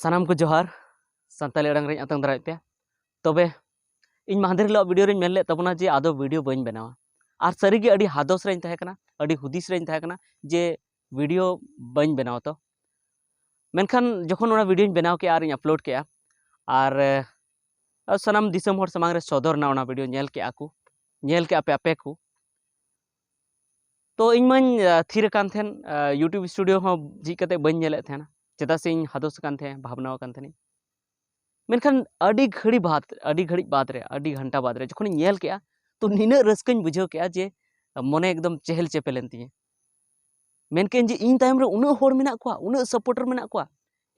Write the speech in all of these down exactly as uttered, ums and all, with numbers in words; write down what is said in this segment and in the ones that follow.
ᱥᱟᱱᱟᱢ ᱠᱚ ᱡᱚᱦᱟᱨ᱾ ᱥᱟᱱᱛᱟᱲᱤ ᱟᱲᱟᱝ ᱨᱮᱧ ᱟᱛᱟᱝ ᱫᱟᱨᱟᱢᱮᱫ ᱯᱮᱭᱟ᱾ ᱛᱚᱵᱮ ᱤᱧ ᱢᱟᱦᱫᱮᱨ ᱦᱤᱞᱳᱜ ᱵᱷᱤᱰᱤᱭᱳ ᱨᱮᱧ ᱢᱮᱱ ᱞᱮᱫ ᱛᱟᱵᱚᱱᱟ ᱡᱮ ᱟᱫᱚ ᱵᱷᱤᱰᱤᱭᱳ ᱵᱟᱹᱧ ᱵᱮᱱᱟᱣᱟ, ᱟᱨ ᱥᱟᱹᱨᱤᱜᱮ ᱟᱹᱰᱤ ᱦᱟᱫᱚᱥ ᱨᱮᱧ ᱛᱟᱦᱮᱸ ᱠᱟᱱᱟ, ᱟᱹᱰᱤ ᱦᱩᱫᱤᱥ ᱨᱮᱧ ᱛᱟᱦᱮᱸ ᱠᱟᱱᱟ ᱡᱮ ᱵᱷᱤᱰᱤᱭᱳ ᱵᱟᱹᱧ ᱵᱮᱱᱟᱣᱟ᱾ ᱛᱚ ᱢᱮᱱᱠᱷᱟᱱ ᱡᱚᱠᱷᱚᱱ ᱚᱱᱟ ᱵᱷᱤᱰᱤᱭᱳᱧ ᱵᱮᱱᱟᱣ ᱠᱮᱜᱼᱟ ᱟᱨᱤᱧ ᱟᱯᱞᱳᱰ ᱠᱮᱜᱼᱟ, ᱟᱨ ᱟᱨ ᱥᱟᱱᱟᱢ ᱫᱤᱥᱚᱢ ᱦᱚᱲ ᱥᱟᱢᱟᱝ ᱨᱮ ᱥᱚᱫᱚᱨ ᱮᱱᱟ ᱚᱱᱟ ᱵᱷᱤᱰᱤᱭᱳ, ᱧᱮᱞ ᱠᱮᱜᱼᱟ ᱠᱚ, ᱧᱮᱞ ᱠᱮᱜᱼᱟ ᱯᱮ ᱟᱯᱮ ᱠᱚ᱾ ᱛᱚ ᱤᱧ ᱢᱟᱧ ᱛᱷᱤᱨ ᱟᱠᱟᱱ ᱛᱟᱦᱮᱸᱱ, YouTube ᱥᱴᱩᱰᱤᱭᱳ ᱦᱚᱸ ᱡᱷᱤᱡ ᱠᱟᱛᱮ ᱵᱟᱹᱧ ᱧᱮᱞᱮᱫ ᱛᱟᱦᱮᱱᱟ, ᱪᱮᱫᱟᱜ ᱥᱮ ᱤᱧ ᱦᱟᱫᱚᱥ ᱟᱠᱟᱱ ᱛᱟᱦᱮᱸᱫ, ᱵᱷᱟᱵᱽᱱᱟ ᱟᱠᱟᱱ ᱛᱟᱦᱮᱱᱤᱧ᱾ ᱢᱮᱱᱠᱷᱟᱱ ᱟᱹᱰᱤ ᱜᱷᱟᱹᱲᱤ ᱵᱟᱫᱽ, ᱟᱹᱰᱤ ᱜᱷᱟᱹᱲᱤᱡ ᱵᱟᱫᱽ ᱨᱮ, ᱟᱹᱰᱤ ᱜᱷᱟᱱᱴᱟ ᱵᱟᱫᱽ ᱨᱮ ᱡᱚᱠᱷᱚᱱᱤᱧ ᱧᱮᱞ ᱠᱮᱜᱼᱟ, ᱛᱚ ᱱᱤᱱᱟᱹᱜ ᱨᱟᱹᱥᱠᱟᱹᱧ ᱵᱩᱡᱷᱟᱹᱣ ᱠᱮᱜᱼᱟ ᱡᱮ ᱢᱚᱱᱮ ᱮᱠᱫᱚᱢ ᱪᱮᱦᱮᱞ ᱪᱮᱯᱮᱞ ᱮᱱ ᱛᱤᱧᱟᱹ᱾ ᱢᱮᱱ ᱠᱮᱜᱼᱟᱹᱧ ᱡᱮ ᱤᱧ ᱛᱟᱭᱚᱢ ᱨᱮ ᱩᱱᱟᱹᱜ ᱦᱚᱲ ᱢᱮᱱᱟᱜ ᱠᱚᱣᱟ, ᱩᱱᱟᱹᱜ ᱥᱟᱯᱳᱨᱴᱟᱨ ᱢᱮᱱᱟᱜ ᱠᱚᱣᱟ᱾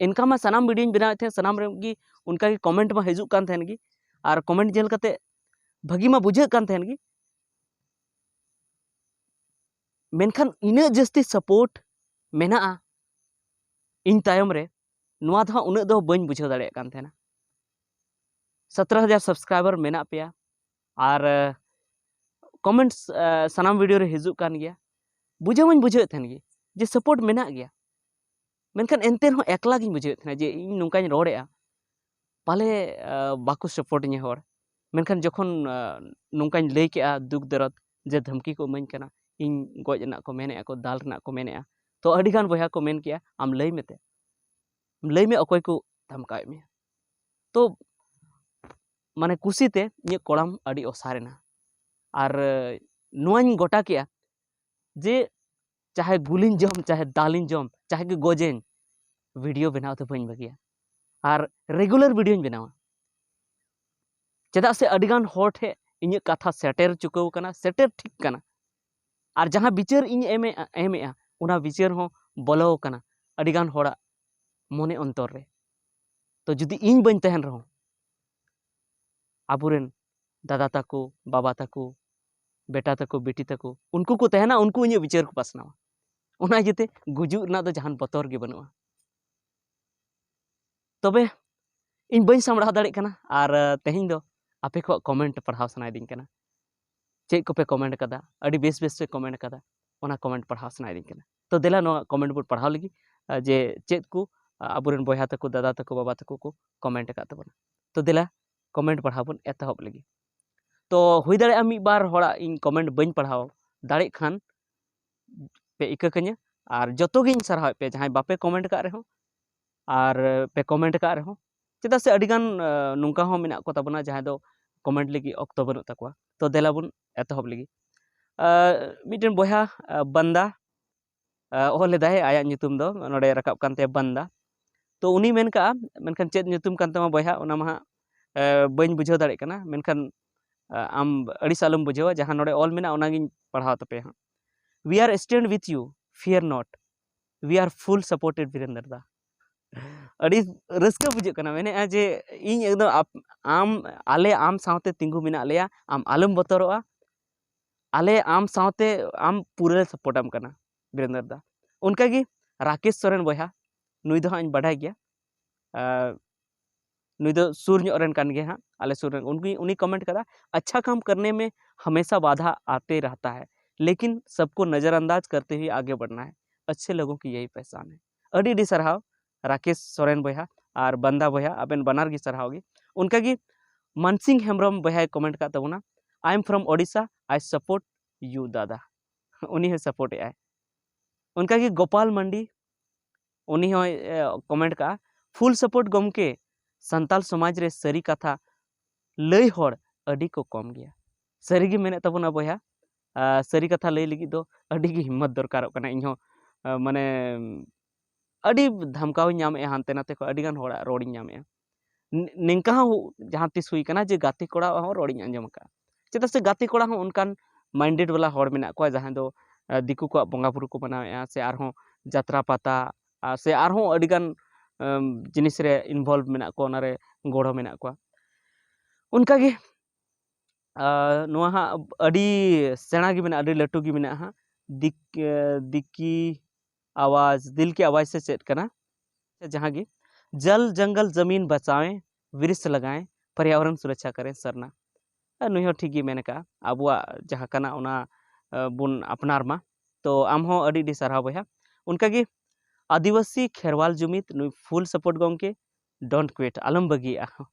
ᱮᱱᱠᱟ ᱢᱟ ᱥᱟᱱᱟᱢ ᱵᱷᱤᱰᱤᱭᱳᱧ ᱵᱮᱱᱟᱣᱮᱫ ᱛᱟᱦᱮᱸᱫ, ᱥᱟᱱᱟᱢ ᱨᱮᱜᱮ ᱚᱱᱠᱟᱜᱮ ᱠᱚᱢᱮᱱᱴ ᱢᱟ ᱦᱤᱡᱩᱜ ᱠᱟᱱ ᱛᱟᱦᱮᱱ ᱜᱮ, ᱟᱨ ᱠᱚᱢᱮᱱᱴ ᱧᱮᱞ ᱠᱟᱛᱮ ᱵᱷᱟᱹᱜᱤ ᱢᱟ ᱵᱩᱡᱷᱟᱹᱜ ᱠᱟᱱ ᱛᱟᱦᱮᱱ ᱜᱮ᱾ ᱢᱮᱱᱠᱷᱟᱱ ᱤᱱᱟᱹᱜ ᱡᱟᱹᱥᱛᱤ ᱥᱟᱯᱳᱨᱴ ᱢᱮᱱᱟᱜᱼᱟ ᱤᱧ ᱛᱟᱭᱚᱢ ᱨᱮ, ᱱᱚᱣᱟ ᱫᱚ ᱦᱟᱸᱜ ᱩᱱᱟᱹᱜ ᱫᱚ ᱵᱟᱹᱧ ᱵᱩᱡᱷᱟᱹᱣ ᱫᱟᱲᱮᱭᱟᱜ ᱠᱟᱱ ᱛᱟᱦᱮᱱᱟ᱾ ᱥᱚᱛᱨᱚ ᱦᱟᱡᱟᱨ ᱥᱟᱵᱥᱠᱨᱟᱭᱵᱟᱨ ᱢᱮᱱᱟᱜ ᱯᱮᱭᱟ, ᱟᱨ ᱠᱚᱢᱮᱱᱴᱥ ᱥᱟᱱᱟᱢ ᱵᱷᱤᱰᱤᱭᱳ ᱨᱮ ᱦᱤᱡᱩᱜ ᱠᱟᱱ ᱜᱮᱭᱟ, ᱵᱩᱡᱷᱟᱹᱣ ᱢᱟᱧ ᱵᱩᱡᱷᱟᱹᱣᱮᱫ ᱛᱟᱦᱮᱱ ᱜᱮ ᱡᱮ ᱥᱟᱯᱳᱨᱴ ᱢᱮᱱᱟᱜ ᱜᱮᱭᱟ, ᱢᱮᱱᱠᱷᱟᱱ ᱮᱱᱛᱮ ᱨᱮᱦᱚᱸ ᱮᱠᱞᱟ ᱜᱤᱧ ᱵᱩᱡᱷᱟᱹᱣᱮᱫ ᱛᱟᱦᱮᱱᱟ ᱡᱮ ᱤᱧ ᱱᱚᱝᱠᱟᱧ ᱨᱚᱲᱮᱫᱼᱟ, ᱯᱟᱞᱮ ᱵᱟᱠᱚ ᱥᱟᱯᱳᱨᱴ ᱤᱧᱟᱹ ᱦᱚᱲ᱾ ᱢᱮᱱᱠᱷᱟᱱ ᱡᱚᱠᱷᱚᱱ ᱱᱚᱝᱠᱟᱧ ᱞᱟᱹᱭ ᱠᱮᱜᱼᱟ ᱫᱩᱠ ᱫᱚᱨᱚᱫ, ᱡᱮ ᱫᱷᱟᱢᱠᱤ ᱠᱚ ᱤᱢᱟᱹᱧ ᱠᱟᱱᱟ, ᱤᱧ ᱜᱚᱡ ᱨᱮᱱᱟᱜ ᱠᱚ ᱢᱮᱱᱮᱫᱼᱟ ᱠᱚ, ᱫᱟᱞ ᱨᱮᱱᱟᱜ ᱠᱚ ᱢᱮᱱᱮᱫᱼᱟ, ᱛᱚ ᱟᱹᱰᱤᱜᱟᱱ ᱵᱚᱭᱦᱟ ᱠᱚ ᱢᱮᱱ ᱠᱮᱜᱼᱟ, ᱟᱢ ᱞᱟᱹᱭ ᱢᱮᱛᱮ, ᱞᱟᱹᱭ ᱢᱮ ᱚᱠᱚᱭ ᱠᱚ ᱫᱷᱟᱢᱠᱟᱣᱮᱫ ᱢᱮᱭᱟ᱾ ᱛᱚ ᱢᱟᱱᱮ ᱠᱩᱥᱤᱛᱮ ᱤᱧᱟᱹᱜ ᱠᱚᱲᱟᱢ ᱟᱹᱰᱤ ᱚᱥᱟᱨ ᱮᱱᱟ᱾ ᱟᱨ ᱱᱚᱣᱟᱧ ᱜᱚᱴᱟ ᱠᱮᱜᱼᱟ ᱡᱮ ᱪᱟᱦᱮ ᱜᱩᱞᱤᱧ ᱡᱚᱢ, ᱪᱟᱦᱮ ᱫᱟᱞᱤᱧ ᱡᱚᱢ, ᱪᱟᱦᱮ ᱜᱮ ᱜᱚᱡᱮᱧ, ᱵᱷᱤᱰᱤᱭᱳ ᱵᱮᱱᱟᱣ ᱫᱚ ᱵᱟᱹᱧ ᱵᱟᱹᱜᱤᱭᱟ᱾ ᱟᱨ ᱨᱮᱜᱩᱞᱟᱨ ᱵᱷᱤᱰᱤᱭᱳᱧ ᱵᱮᱱᱟᱣᱟ, ᱪᱮᱫᱟᱜ ᱥᱮ ᱟᱹᱰᱤᱜᱟᱱ ᱦᱚᱲ ᱴᱷᱮᱱ ᱤᱧᱟᱹᱜ ᱠᱟᱛᱷᱟ ᱥᱮᱴᱮᱨ ᱪᱩᱠᱟᱹᱣ ᱠᱟᱱᱟ, ᱥᱮᱴᱮᱨ ᱴᱷᱤᱠ ᱠᱟᱱᱟ᱾ ᱟᱨ ᱡᱟᱦᱟᱸ ᱵᱤᱪᱟᱹᱨ ᱤᱧ ᱮᱢᱮᱜᱼᱟ, ᱮᱢᱮᱜᱼᱟ, ᱚᱱᱟ ᱵᱤᱪᱟᱹᱨ ᱦᱚᱸ ᱵᱚᱞᱚ ᱟᱠᱟᱱᱟ ᱟᱹᱰᱤᱜᱟᱱ ᱦᱚᱲᱟᱜ ᱢᱚᱱᱮ ᱚᱱᱛᱚᱨ ᱨᱮ᱾ ᱛᱚ ᱡᱩᱫᱤ ᱤᱧ ᱵᱟᱹᱧ ᱛᱟᱦᱮᱱ ᱨᱮᱦᱚᱸ, ᱟᱵᱚᱨᱮᱱ ᱫᱟᱫᱟ ᱛᱟᱠᱚ, ᱵᱟᱵᱟ ᱛᱟᱠᱚ, ᱵᱮᱴᱟ ᱛᱟᱠᱚ, ᱵᱤᱴᱤ ᱛᱟᱠᱚ, ᱩᱱᱠᱩ ᱠᱚ ᱛᱟᱦᱮᱱᱟ, ᱩᱱᱠᱩ ᱤᱧᱟᱹᱜ ᱵᱤᱪᱟᱹᱨ ᱠᱚ ᱯᱟᱥᱱᱟᱣᱟ᱾ ᱚᱱᱟ ᱤᱭᱟᱹᱛᱮ ᱜᱩᱡᱩᱜ ᱨᱮᱱᱟᱜ ᱫᱚ ᱡᱟᱦᱟᱱ ᱵᱚᱛᱚᱨ ᱜᱮ ᱵᱟᱹᱱᱩᱜᱼᱟ᱾ ᱛᱚᱵᱮ ᱤᱧ ᱵᱟᱹᱧ ᱥᱟᱢᱵᱲᱟᱣ ᱫᱟᱲᱮᱭᱟᱜ ᱠᱟᱱᱟ, ᱟᱨ ᱛᱮᱦᱮᱧ ᱫᱚ ᱟᱯᱮ ᱠᱚᱣᱟᱜ ᱠᱚᱢᱮᱱᱴ ᱯᱟᱲᱦᱟᱣ ᱥᱟᱱᱟᱭᱮᱫᱤᱧ ᱠᱟᱱᱟ᱾ ᱪᱮᱫ ᱠᱚᱯᱮ ᱠᱚᱢᱮᱱᱴ ᱠᱟᱫᱟ, ᱟᱹᱰᱤ ᱵᱮᱥ ᱵᱮᱥ ᱯᱮ ᱠᱚᱢᱮᱱᱴ ᱠᱟᱫᱟ, ᱚᱱᱟ ᱠᱚᱢᱮᱱᱴ ᱯᱟᱲᱦᱟᱣ ᱥᱟᱱᱟᱭᱮᱫᱤᱧ ᱠᱟᱱᱟ᱾ ᱛᱚ ᱫᱮᱞᱟ ᱱᱚᱣᱟ ᱠᱚᱢᱮᱱᱴ ᱵᱚᱱ ᱯᱟᱲᱦᱟᱣ ᱞᱮᱜᱮ, ᱡᱮ ᱪᱮᱫ ᱠᱚ ᱟᱵᱚᱨᱮᱱ ᱵᱚᱭᱦᱟ ᱛᱟᱠᱚ, ᱫᱟᱫᱟ ᱛᱟᱠᱚ, ᱵᱟᱵᱟ ᱛᱟᱠᱚ ᱠᱚ comment ᱟᱠᱟᱫ ᱛᱟᱵᱚᱱᱟ᱾ ᱛᱚ ᱫᱮᱞᱟ, comment ᱯᱟᱲᱦᱟᱣ ᱵᱚᱱ ᱮᱛᱚᱦᱚᱵ ᱞᱮᱜᱮ᱾ ᱛᱚ ᱦᱩᱭ ᱫᱟᱲᱮᱭᱟᱜᱼᱟ ᱢᱤᱫ ᱵᱟᱨ ᱦᱚᱲᱟᱜ ᱤᱧ comment ᱵᱟᱹᱧ ᱯᱟᱲᱦᱟᱣ ᱫᱟᱲᱮᱜ ᱠᱷᱟᱱ ᱯᱮ ᱤᱠᱟᱹ ᱠᱟᱹᱧᱟ᱾ ᱟᱨ ᱡᱚᱛᱚ ᱜᱤᱧ ᱥᱟᱨᱦᱟᱣᱮᱫ ᱯᱮᱭᱟ, ᱡᱟᱦᱟᱸᱭ ᱵᱟᱯᱮ comment ᱟᱠᱟᱫ ᱨᱮᱦᱚᱸ ᱟᱨ ᱯᱮ comment ᱟᱠᱟᱫ ᱨᱮᱦᱚᱸ᱾ ᱪᱮᱫᱟᱜ ᱥᱮ ᱟᱹᱰᱤᱜᱟᱱ, ᱟᱸ, ᱱᱚᱝᱠᱟ ᱦᱚᱸ ᱢᱮᱱᱟᱜ ᱠᱚ ᱛᱟᱵᱚᱱᱟ ᱡᱟᱦᱟᱸᱭ ᱫᱚ comment ᱞᱟᱹᱜᱤᱫ ᱚᱠᱛᱚ ᱵᱟᱹᱱᱩᱜ ᱛᱟᱠᱚᱣᱟ᱾ ᱛᱚ ᱫᱮᱞᱟ ᱵᱚᱱ ᱮᱛᱚᱦᱚᱵ ᱞᱮᱜᱮ᱾ ᱟᱸ, ᱢᱤᱫᱴᱮᱱ ᱵᱚᱭᱦᱟ, ᱟᱸ, ᱵᱟᱱᱫᱟ, ᱟᱸ, ᱚᱞ ᱞᱮᱫᱟᱭ, ᱟᱭᱟᱜ ᱧᱩᱛᱩᱢ ᱫᱚ ᱱᱚᱰᱮ ᱨᱟᱠᱟᱵ ᱠᱟᱱ ᱛᱟᱭᱟ ᱵᱟᱱᱫᱟ᱾ ᱛᱚ ᱩᱱᱤ ᱢᱮᱱ ᱠᱟᱜᱼᱟ, ᱢᱮᱱᱠᱷᱟᱱ ᱪᱮᱫ ᱧᱩᱛᱩᱢ ᱠᱟᱱ ᱛᱟᱢᱟ ᱵᱚᱭᱦᱟ, ᱚᱱᱟ ᱢᱟ ᱦᱟᱸᱜ, ᱟᱸ, ᱵᱟᱹᱧ ᱵᱩᱡᱷᱟᱹᱣ ᱫᱟᱲᱮᱭᱟᱜ ᱠᱟᱱᱟ, ᱢᱮᱱᱠᱷᱟᱱ, ᱟᱸ, ᱟᱢ ᱟᱹᱲᱤᱥ ᱟᱞᱚᱢ ᱵᱩᱡᱷᱟᱹᱣᱟ, ᱡᱟᱦᱟᱸ ᱱᱚᱰᱮ ᱚᱞ ᱢᱮᱱᱟᱜᱼᱟ ᱚᱱᱟᱜᱤᱧ ᱯᱟᱲᱦᱟᱣ ᱛᱟᱯᱮᱭᱟ ᱦᱟᱸᱜ᱾ We are stand with you, fear not, we are full supported Birendra ᱫᱟ᱾ ᱟᱹᱰᱤ ᱨᱟᱹᱥᱠᱟᱹ ᱵᱩᱡᱷᱟᱹᱜ ᱠᱟᱱᱟ, ᱢᱮᱱᱮᱫᱼᱟ ᱡᱮ ᱤᱧ ᱮᱠᱫᱚᱢ ᱟᱯ-, ᱟᱢ, ᱟᱞᱮ ᱟᱢ ᱥᱟᱶᱛᱮ ᱛᱤᱸᱜᱩ ᱢᱮᱱᱟᱜ ᱞᱮᱭᱟ, ᱟᱢ ᱟᱞᱚᱢ ᱵᱚᱛᱚᱨᱚᱜᱼᱟ, ᱟᱞᱮ ᱟᱢ ᱥᱟᱶᱛᱮ ᱟᱢ ᱯᱩᱨᱟᱹ ᱞᱮ support ᱟᱢ ᱠᱟᱱᱟ ᱵᱤᱨᱮᱱᱫᱨ ᱫᱟ᱾ ᱚᱱᱠᱟᱜᱮ ᱨᱟᱠᱮᱥ ᱥᱚᱨᱮᱱ ᱵᱚᱭᱦᱟ, ᱱᱩᱭ ᱫᱚ ᱦᱟᱸᱜ ᱤᱧ ᱵᱟᱰᱟᱭ ᱜᱮᱭᱟ, ᱟᱨ ᱱᱩᱭ ᱫᱚ ᱥᱩᱨ ᱧᱚᱜ ᱨᱮᱱ ᱠᱟᱱ ᱜᱮᱭᱟ ᱦᱟᱸᱜ, ᱟᱞᱮ ᱥᱩᱨ ᱨᱮᱱ᱾ ᱩᱱᱠᱩ, ᱩᱱᱤ comment ᱠᱟᱫᱟ, "अच्छा काम करने में हमेशा बाधा आते रहता है, लेकिन सबको नज़रअंदाज करते हुए आगे बढ़ना है, अच्छे लोगों की यही पहचान है।" ᱟᱹᱰᱤ ᱟᱹᱰᱤ ᱥᱟᱨᱦᱟᱣ ᱨᱟᱠᱮᱥ ᱥᱚᱨᱮᱱ ᱵᱚᱭᱦᱟ ᱟᱨ ᱵᱟᱱᱫᱟ ᱵᱚᱭᱦᱟ, ᱟᱵᱮᱱ ᱵᱟᱱᱟᱨ ᱜᱮ ᱥᱟᱨᱦᱟᱣ ᱜᱮ᱾ ᱚᱱᱠᱟᱜᱮ ᱢᱟᱱᱥᱤᱝ ᱦᱮᱢᱵᱨᱚᱢ ᱵᱚᱭᱦᱟᱭ comment ᱠᱟᱜ ᱛᱟᱵᱚᱱᱟ, "I am from Odisha, I support you ᱫᱟᱫᱟ।" ᱩᱱᱤ ᱦᱚᱸ support ᱮᱫ ᱟᱭ᱾ ᱚᱱᱠᱟᱜᱮ ᱜᱳᱯᱟᱞ ᱢᱟᱱᱰᱤ, ᱩᱱᱤ ᱦᱚᱸᱭ, ᱮ, comment ᱠᱟᱜᱼᱟ, "Full support ᱜᱚᱢᱠᱮ, ᱥᱟᱱᱛᱟᱞ ᱥᱚᱢᱟᱡᱽ ᱨᱮ ᱥᱟᱹᱨᱤ ᱠᱟᱛᱷᱟ ᱞᱟᱹᱭ ᱦᱚᱲ ᱟᱹᱰᱤ ᱠᱚ ᱠᱚᱢ ᱜᱮᱭᱟ᱾" ᱥᱟᱹᱨᱤᱜᱮ ᱢᱮᱱᱮᱫ ᱛᱟᱵᱚᱱᱟ ᱵᱚᱭᱦᱟ, ᱟᱨ ᱥᱟᱹᱨᱤ ᱠᱟᱛᱷᱟ ᱞᱟᱹᱭ ᱞᱟᱹᱜᱤᱫ ᱫᱚ ᱟᱹᱰᱤ ᱜᱮ ᱦᱤᱢᱢᱚᱛ ᱫᱚᱨᱠᱟᱨᱚᱜ ᱠᱟᱱᱟ᱾ ᱤᱧᱦᱚᱸ, ᱟ, ᱢᱟᱱᱮ, ᱟᱹᱰᱤ ᱫᱷᱟᱢᱠᱟᱣ ᱤᱧ ᱧᱟᱢᱮᱫᱼᱟ, ᱦᱟᱱᱛᱮ ᱱᱟᱛᱮ ᱠᱷᱚᱱ ᱟᱹᱰᱤᱜᱟᱱ ᱦᱚᱲᱟᱜ ᱨᱚᱲᱤᱧ ᱧᱟᱢᱮᱫᱼᱟ᱾ ᱱᱤ-, ᱱᱤᱝᱠᱟ ᱦᱚᱸ ᱦᱩ-, ᱡᱟᱦᱟᱸ ᱛᱤᱥ ᱦᱩᱭ ᱠᱟᱱᱟ ᱡᱮ ᱜᱟᱛᱮ ᱠᱚᱲᱟᱣᱟᱜ ᱦᱚᱸ ᱨᱚᱲᱤᱧ ᱟᱸᱡᱚᱢ ᱟᱠᱟᱫᱼᱟ᱾ ᱪᱮᱫᱟᱜ ᱥᱮ ᱜᱟᱛᱮ ᱠᱚᱲᱟ ᱦᱚᱸ ᱚᱱᱠᱟᱱ minded ᱵᱟᱞᱟ ᱦᱚᱲ ᱢᱮᱱᱟᱜ ᱠᱚᱣᱟ ᱡᱟᱦᱟᱸᱭ ᱫᱚ, ᱟ, ᱫᱤᱠᱩ ᱠᱚᱣᱟᱜ ᱵᱚᱸᱜᱟ ᱵᱩᱨᱩ ᱠᱚ ᱢᱟᱱᱟᱣᱮᱫᱼᱟ, ᱥᱮ ᱟᱨᱦᱚᱸ ᱡᱟᱛᱨᱟ ᱯᱟᱛᱟ, ᱟ, ᱥᱮ ᱟᱨᱦᱚᱸ ᱟᱹᱰᱤᱜᱟᱱ, ᱟᱢ, ᱡᱤᱱᱤᱥ ᱨᱮ involve ᱢᱮᱱᱟᱜ ᱠᱚᱣᱟ, ᱚᱱᱟᱨᱮ ᱜᱚᱲᱚ ᱢᱮᱱᱟᱜ ᱠᱚᱣᱟ᱾ ᱚᱱᱠᱟᱜᱮ, ᱟ, ᱱᱚᱣᱟ ᱦᱟᱸᱜ ᱟᱹᱰᱤ ᱥᱮᱬᱟ ᱜᱮ ᱢᱮᱱᱟᱜᱼᱟ, ᱟᱹᱰᱤ ᱞᱟᱹᱴᱩ ᱜᱮ ᱢᱮᱱᱟᱜᱼᱟ ᱦᱟᱸᱜ᱾ ᱫᱤᱠ-, ᱮ, ᱫᱤᱠᱤ ᱟᱣᱟᱡᱽ, ᱫᱤᱞ ᱠᱤ ᱟᱣᱟᱡᱽ ᱥᱮ ᱪᱮᱫ ᱠᱟᱱᱟ, ᱥᱮ ᱡᱟᱦᱟᱸ ᱜᱮ, "जल जंगल जमीन बचाएं, वृक्ष लगाएं, पर्यावरण सुरक्षा करें सरना।" ᱟᱨ ᱱᱩᱭ ᱦᱚᱸ ᱴᱷᱤᱠ ᱜᱮ ᱢᱮᱱ ᱟᱠᱟᱫᱼᱟ, ᱟᱵᱚᱣᱟᱜ ᱡᱟᱦᱟᱸ ᱠᱟᱱᱟ ᱚᱱᱟ, ᱟ, ᱵᱚᱱ ᱟᱯᱱᱟᱨ ᱢᱟ᱾ ᱛᱚ ᱟᱢ ᱦᱚᱸ ᱟᱹᱰᱤ ᱟᱹᱰᱤ ᱥᱟᱨᱦᱟᱣ ᱵᱚᱭᱦᱟ᱾ ᱚᱱᱠᱟᱜᱮ ᱟᱹᱫᱤᱵᱟᱹᱥᱤ ᱠᱷᱮᱨᱣᱟᱞ ᱡᱩᱢᱤᱫ, ᱱᱩᱭ full support ᱜᱚᱢᱠᱮ, don't quit, ᱟᱞᱚᱢ ᱵᱟᱹᱜᱤᱭᱟᱜᱼᱟ᱾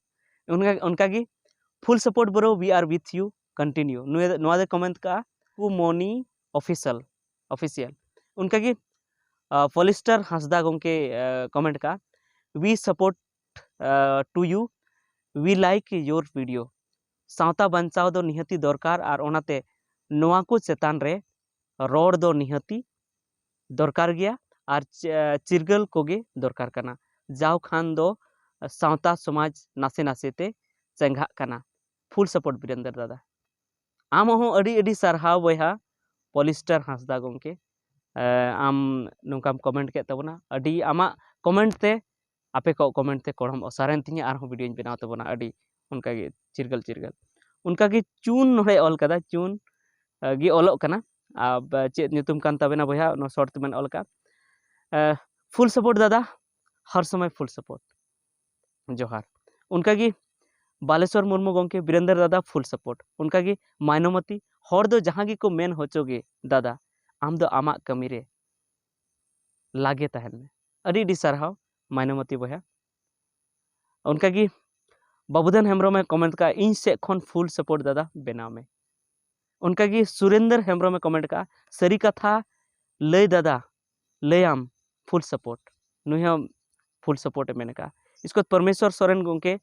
ᱚᱱᱠᱟ ᱚᱱᱠᱟᱜᱮ full support bro, we are with you, continue᱾ ᱱᱩᱭ ᱱᱚᱣᱟ ᱫᱚᱭ comment ᱠᱟᱜᱼᱟ ᱠᱩᱢᱚᱱᱤ official, official᱾ ᱚᱱᱠᱟᱜᱮ ᱯᱚᱞᱤᱥᱴᱟᱨ ᱦᱟᱸᱥᱫᱟ ᱜᱚᱢᱠᱮ comment ᱠᱟᱜᱼᱟ, we support to you, we like your video᱾ ᱥᱟᱶᱛᱟ ᱵᱟᱧᱪᱟᱣ ᱫᱚ ᱱᱤᱦᱟᱹᱛᱤ ᱫᱚᱨᱠᱟᱨ, ᱟᱨ ᱚᱱᱟᱛᱮ ᱱᱚᱣᱟ ᱠᱚ ᱪᱮᱛᱟᱱ ᱨᱮ ᱨᱚᱲ ᱫᱚ ᱱᱤᱦᱟᱹᱛᱤ ᱫᱚᱨᱠᱟᱨ ᱜᱮᱭᱟ᱾ ᱟᱨ ᱪᱤᱨᱜᱟᱹᱞ ᱠᱚᱜᱮ ᱫᱚᱨᱠᱟᱨ ᱠᱟᱱᱟ᱾ ᱡᱟᱣ ᱠᱷᱟᱱ ᱫᱚ ᱥᱟᱶᱛᱟ ᱥᱚᱢᱟᱡᱽ ᱱᱟᱥᱮ ᱱᱟᱥᱮ ᱛᱮ ᱪᱮᱸᱜᱷᱟᱜ ᱠᱟᱱᱟ᱾ Full support ᱵᱤᱨᱮᱱᱫᱨ ᱫᱟᱫᱟ᱾ ᱟᱢ ᱦᱚᱸ ᱟᱹᱰᱤ ᱟᱹᱰᱤ ᱥᱟᱨᱦᱟᱣ ᱵᱚᱭᱦᱟ ᱯᱚᱞᱤᱥᱴᱟᱨ ᱦᱟᱸᱥᱫᱟ ᱜᱚᱢᱠᱮ᱾ ᱟᱢ ᱱᱚᱝᱠᱟᱢ comment ᱠᱮᱫ ᱛᱟᱵᱚᱱᱟ, ᱟᱹᱰᱤ ᱟᱢᱟᱜ comment ᱛᱮ, ᱟᱯᱮ ᱠᱚᱣᱟᱜ comment ᱛᱮ ᱠᱚᱲᱚᱢ ᱚᱥᱟᱨᱮᱱ ᱛᱤᱧᱟᱹ, ᱟᱨᱦᱚᱸ videoᱧ ᱵᱮᱱᱟᱣ ᱛᱟᱵᱚᱱᱟ ᱟᱹᱰᱤ ᱚᱱᱠᱟᱜᱮ ᱪᱤᱨᱜᱟᱹᱞ ᱪᱤᱨᱜᱟᱹᱞ᱾ ᱚᱱᱠᱟᱜᱮ ᱪᱩᱱ ᱱᱚᱰᱮ ᱚᱞ ᱠᱟᱫᱟ, ᱪᱩᱱ ᱜᱮ ᱚᱞᱚᱜ ᱠᱟᱱᱟ᱾ ᱟᱨ ᱪᱮᱫ ᱧᱩᱛᱩᱢ ᱠᱟᱱ ᱛᱟᱵᱮᱱᱟ ᱵᱚᱭᱦᱟ? ᱱᱚᱣᱟ short ᱛᱮᱵᱮᱱ ᱚᱞ ᱠᱟᱜᱼᱟ᱾ Full support ᱫᱟᱫᱟ, ᱦᱟᱨ ᱥᱚᱢᱚᱭ full support᱾ ᱡᱚᱦᱟᱨ᱾ ᱚᱱᱠᱟᱜᱮ ᱵᱟᱞᱮᱥᱚᱨ ᱢᱩᱨᱢᱩ ᱜᱚᱢᱠᱮ, ᱵᱤᱨᱮᱱᱫᱨ ᱫᱟᱫᱟ full support᱾ ᱚᱱᱠᱟᱜᱮ ᱢᱟᱭᱱᱚᱢᱚᱛᱤ, ᱦᱚᱲ ᱫᱚ ᱡᱟᱦᱟᱸ ᱜᱮᱠᱚ ᱢᱮᱱ ᱦᱚᱪᱚ ᱜᱮ ᱫᱟᱫᱟ, ᱟᱢ ᱫᱚ ᱟᱢᱟᱜ ᱠᱟᱹᱢᱤ ᱨᱮ ᱞᱟᱜᱮ ᱛᱟᱦᱮᱱ ᱢᱮ᱾ ᱟᱹᱰᱤ ᱟᱹᱰᱤ ᱥᱟᱨᱦᱟᱣ ᱢᱟᱭᱱᱚᱢᱚᱛᱤ ᱵᱚᱭᱦᱟ᱾ ᱚᱱᱠᱟᱜᱮ ᱵᱟᱵᱩᱫᱷᱚᱱ ᱦᱮᱢᱵᱨᱚᱢᱮ comment ᱠᱟᱜᱼᱟ, ᱤᱧ ᱥᱮᱫ ᱠᱷᱚᱱ full support ᱫᱟᱫᱟ, ᱵᱮᱱᱟᱣ ᱢᱮ᱾ ᱚᱱᱠᱟᱜᱮ ᱥᱩᱨᱮᱱᱫᱨ ᱦᱮᱢᱵᱨᱚᱢᱮ comment ᱠᱟᱜᱼᱟ, ᱥᱟᱹᱨᱤ ᱠᱟᱛᱷᱟ ᱞᱟᱹᱭ ᱫᱟᱫᱟ, ᱞᱟᱹᱭᱟᱢ, full support᱾ ᱱᱩᱭ ᱦᱚᱸ full support ᱮ ᱢᱮᱱ ᱠᱟᱜᱼᱟ᱾ ᱤᱥᱠᱚᱛ ᱯᱚᱨᱢᱮᱥᱣᱚᱨ ᱥᱚᱨᱮᱱ ᱜᱚᱢᱠᱮ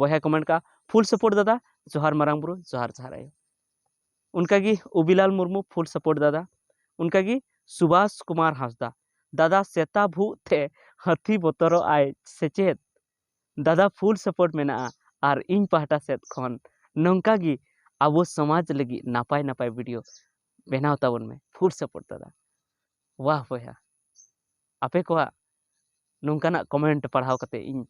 ᱵᱚᱭᱦᱟᱭ comment ᱠᱟᱜᱼᱟ, full support ᱫᱟᱫᱟ, ᱡᱚᱦᱟᱨ ᱢᱟᱨᱟᱝ ᱵᱩᱨᱩ, ᱡᱚᱦᱟᱨ ᱡᱚᱦᱟᱨ ᱟᱭᱳ᱾ ᱚᱱᱠᱟᱜᱮ ᱩᱵᱤᱞᱟᱞ ᱢᱩᱨᱢᱩ full support ᱫᱟᱫᱟ᱾ ᱚᱱᱠᱟᱜᱮ ᱥᱩᱵᱷᱟᱥ ᱠᱩᱢᱟᱨ ᱦᱟᱸᱥᱫᱟ, ᱫᱟᱫᱟ ᱥᱮᱛᱟ ᱵᱷᱩᱜ ᱛᱮ ᱦᱟᱹᱛᱤ ᱵᱚᱛᱚᱨᱚᱜ ᱟᱭ ᱥᱮ ᱪᱮᱫ? ᱫᱟᱫᱟ full support ᱢᱮᱱᱟᱜᱼᱟ, ᱟᱨ ᱤᱧ ᱯᱟᱦᱴᱟ ᱥᱮᱫ ᱠᱷᱚᱱ ᱱᱚᱝᱠᱟ ᱜᱮ ᱟᱵᱚ ᱥᱚᱢᱟᱡᱽ ᱞᱟᱹᱜᱤᱫ ᱱᱟᱯᱟᱭ ᱱᱟᱯᱟᱭ video ᱵᱮᱱᱟᱣ ᱛᱟᱵᱚᱱ ᱢᱮ, full support ᱫᱟᱫᱟ᱾ ᱣᱟᱦ ᱵᱚᱭᱦᱟ, ᱟᱯᱮ ᱠᱚᱣᱟᱜ ᱱᱚᱝᱠᱟᱱᱟᱜ comment ᱯᱟᱲᱦᱟᱣ ᱠᱟᱛᱮ ᱤᱧ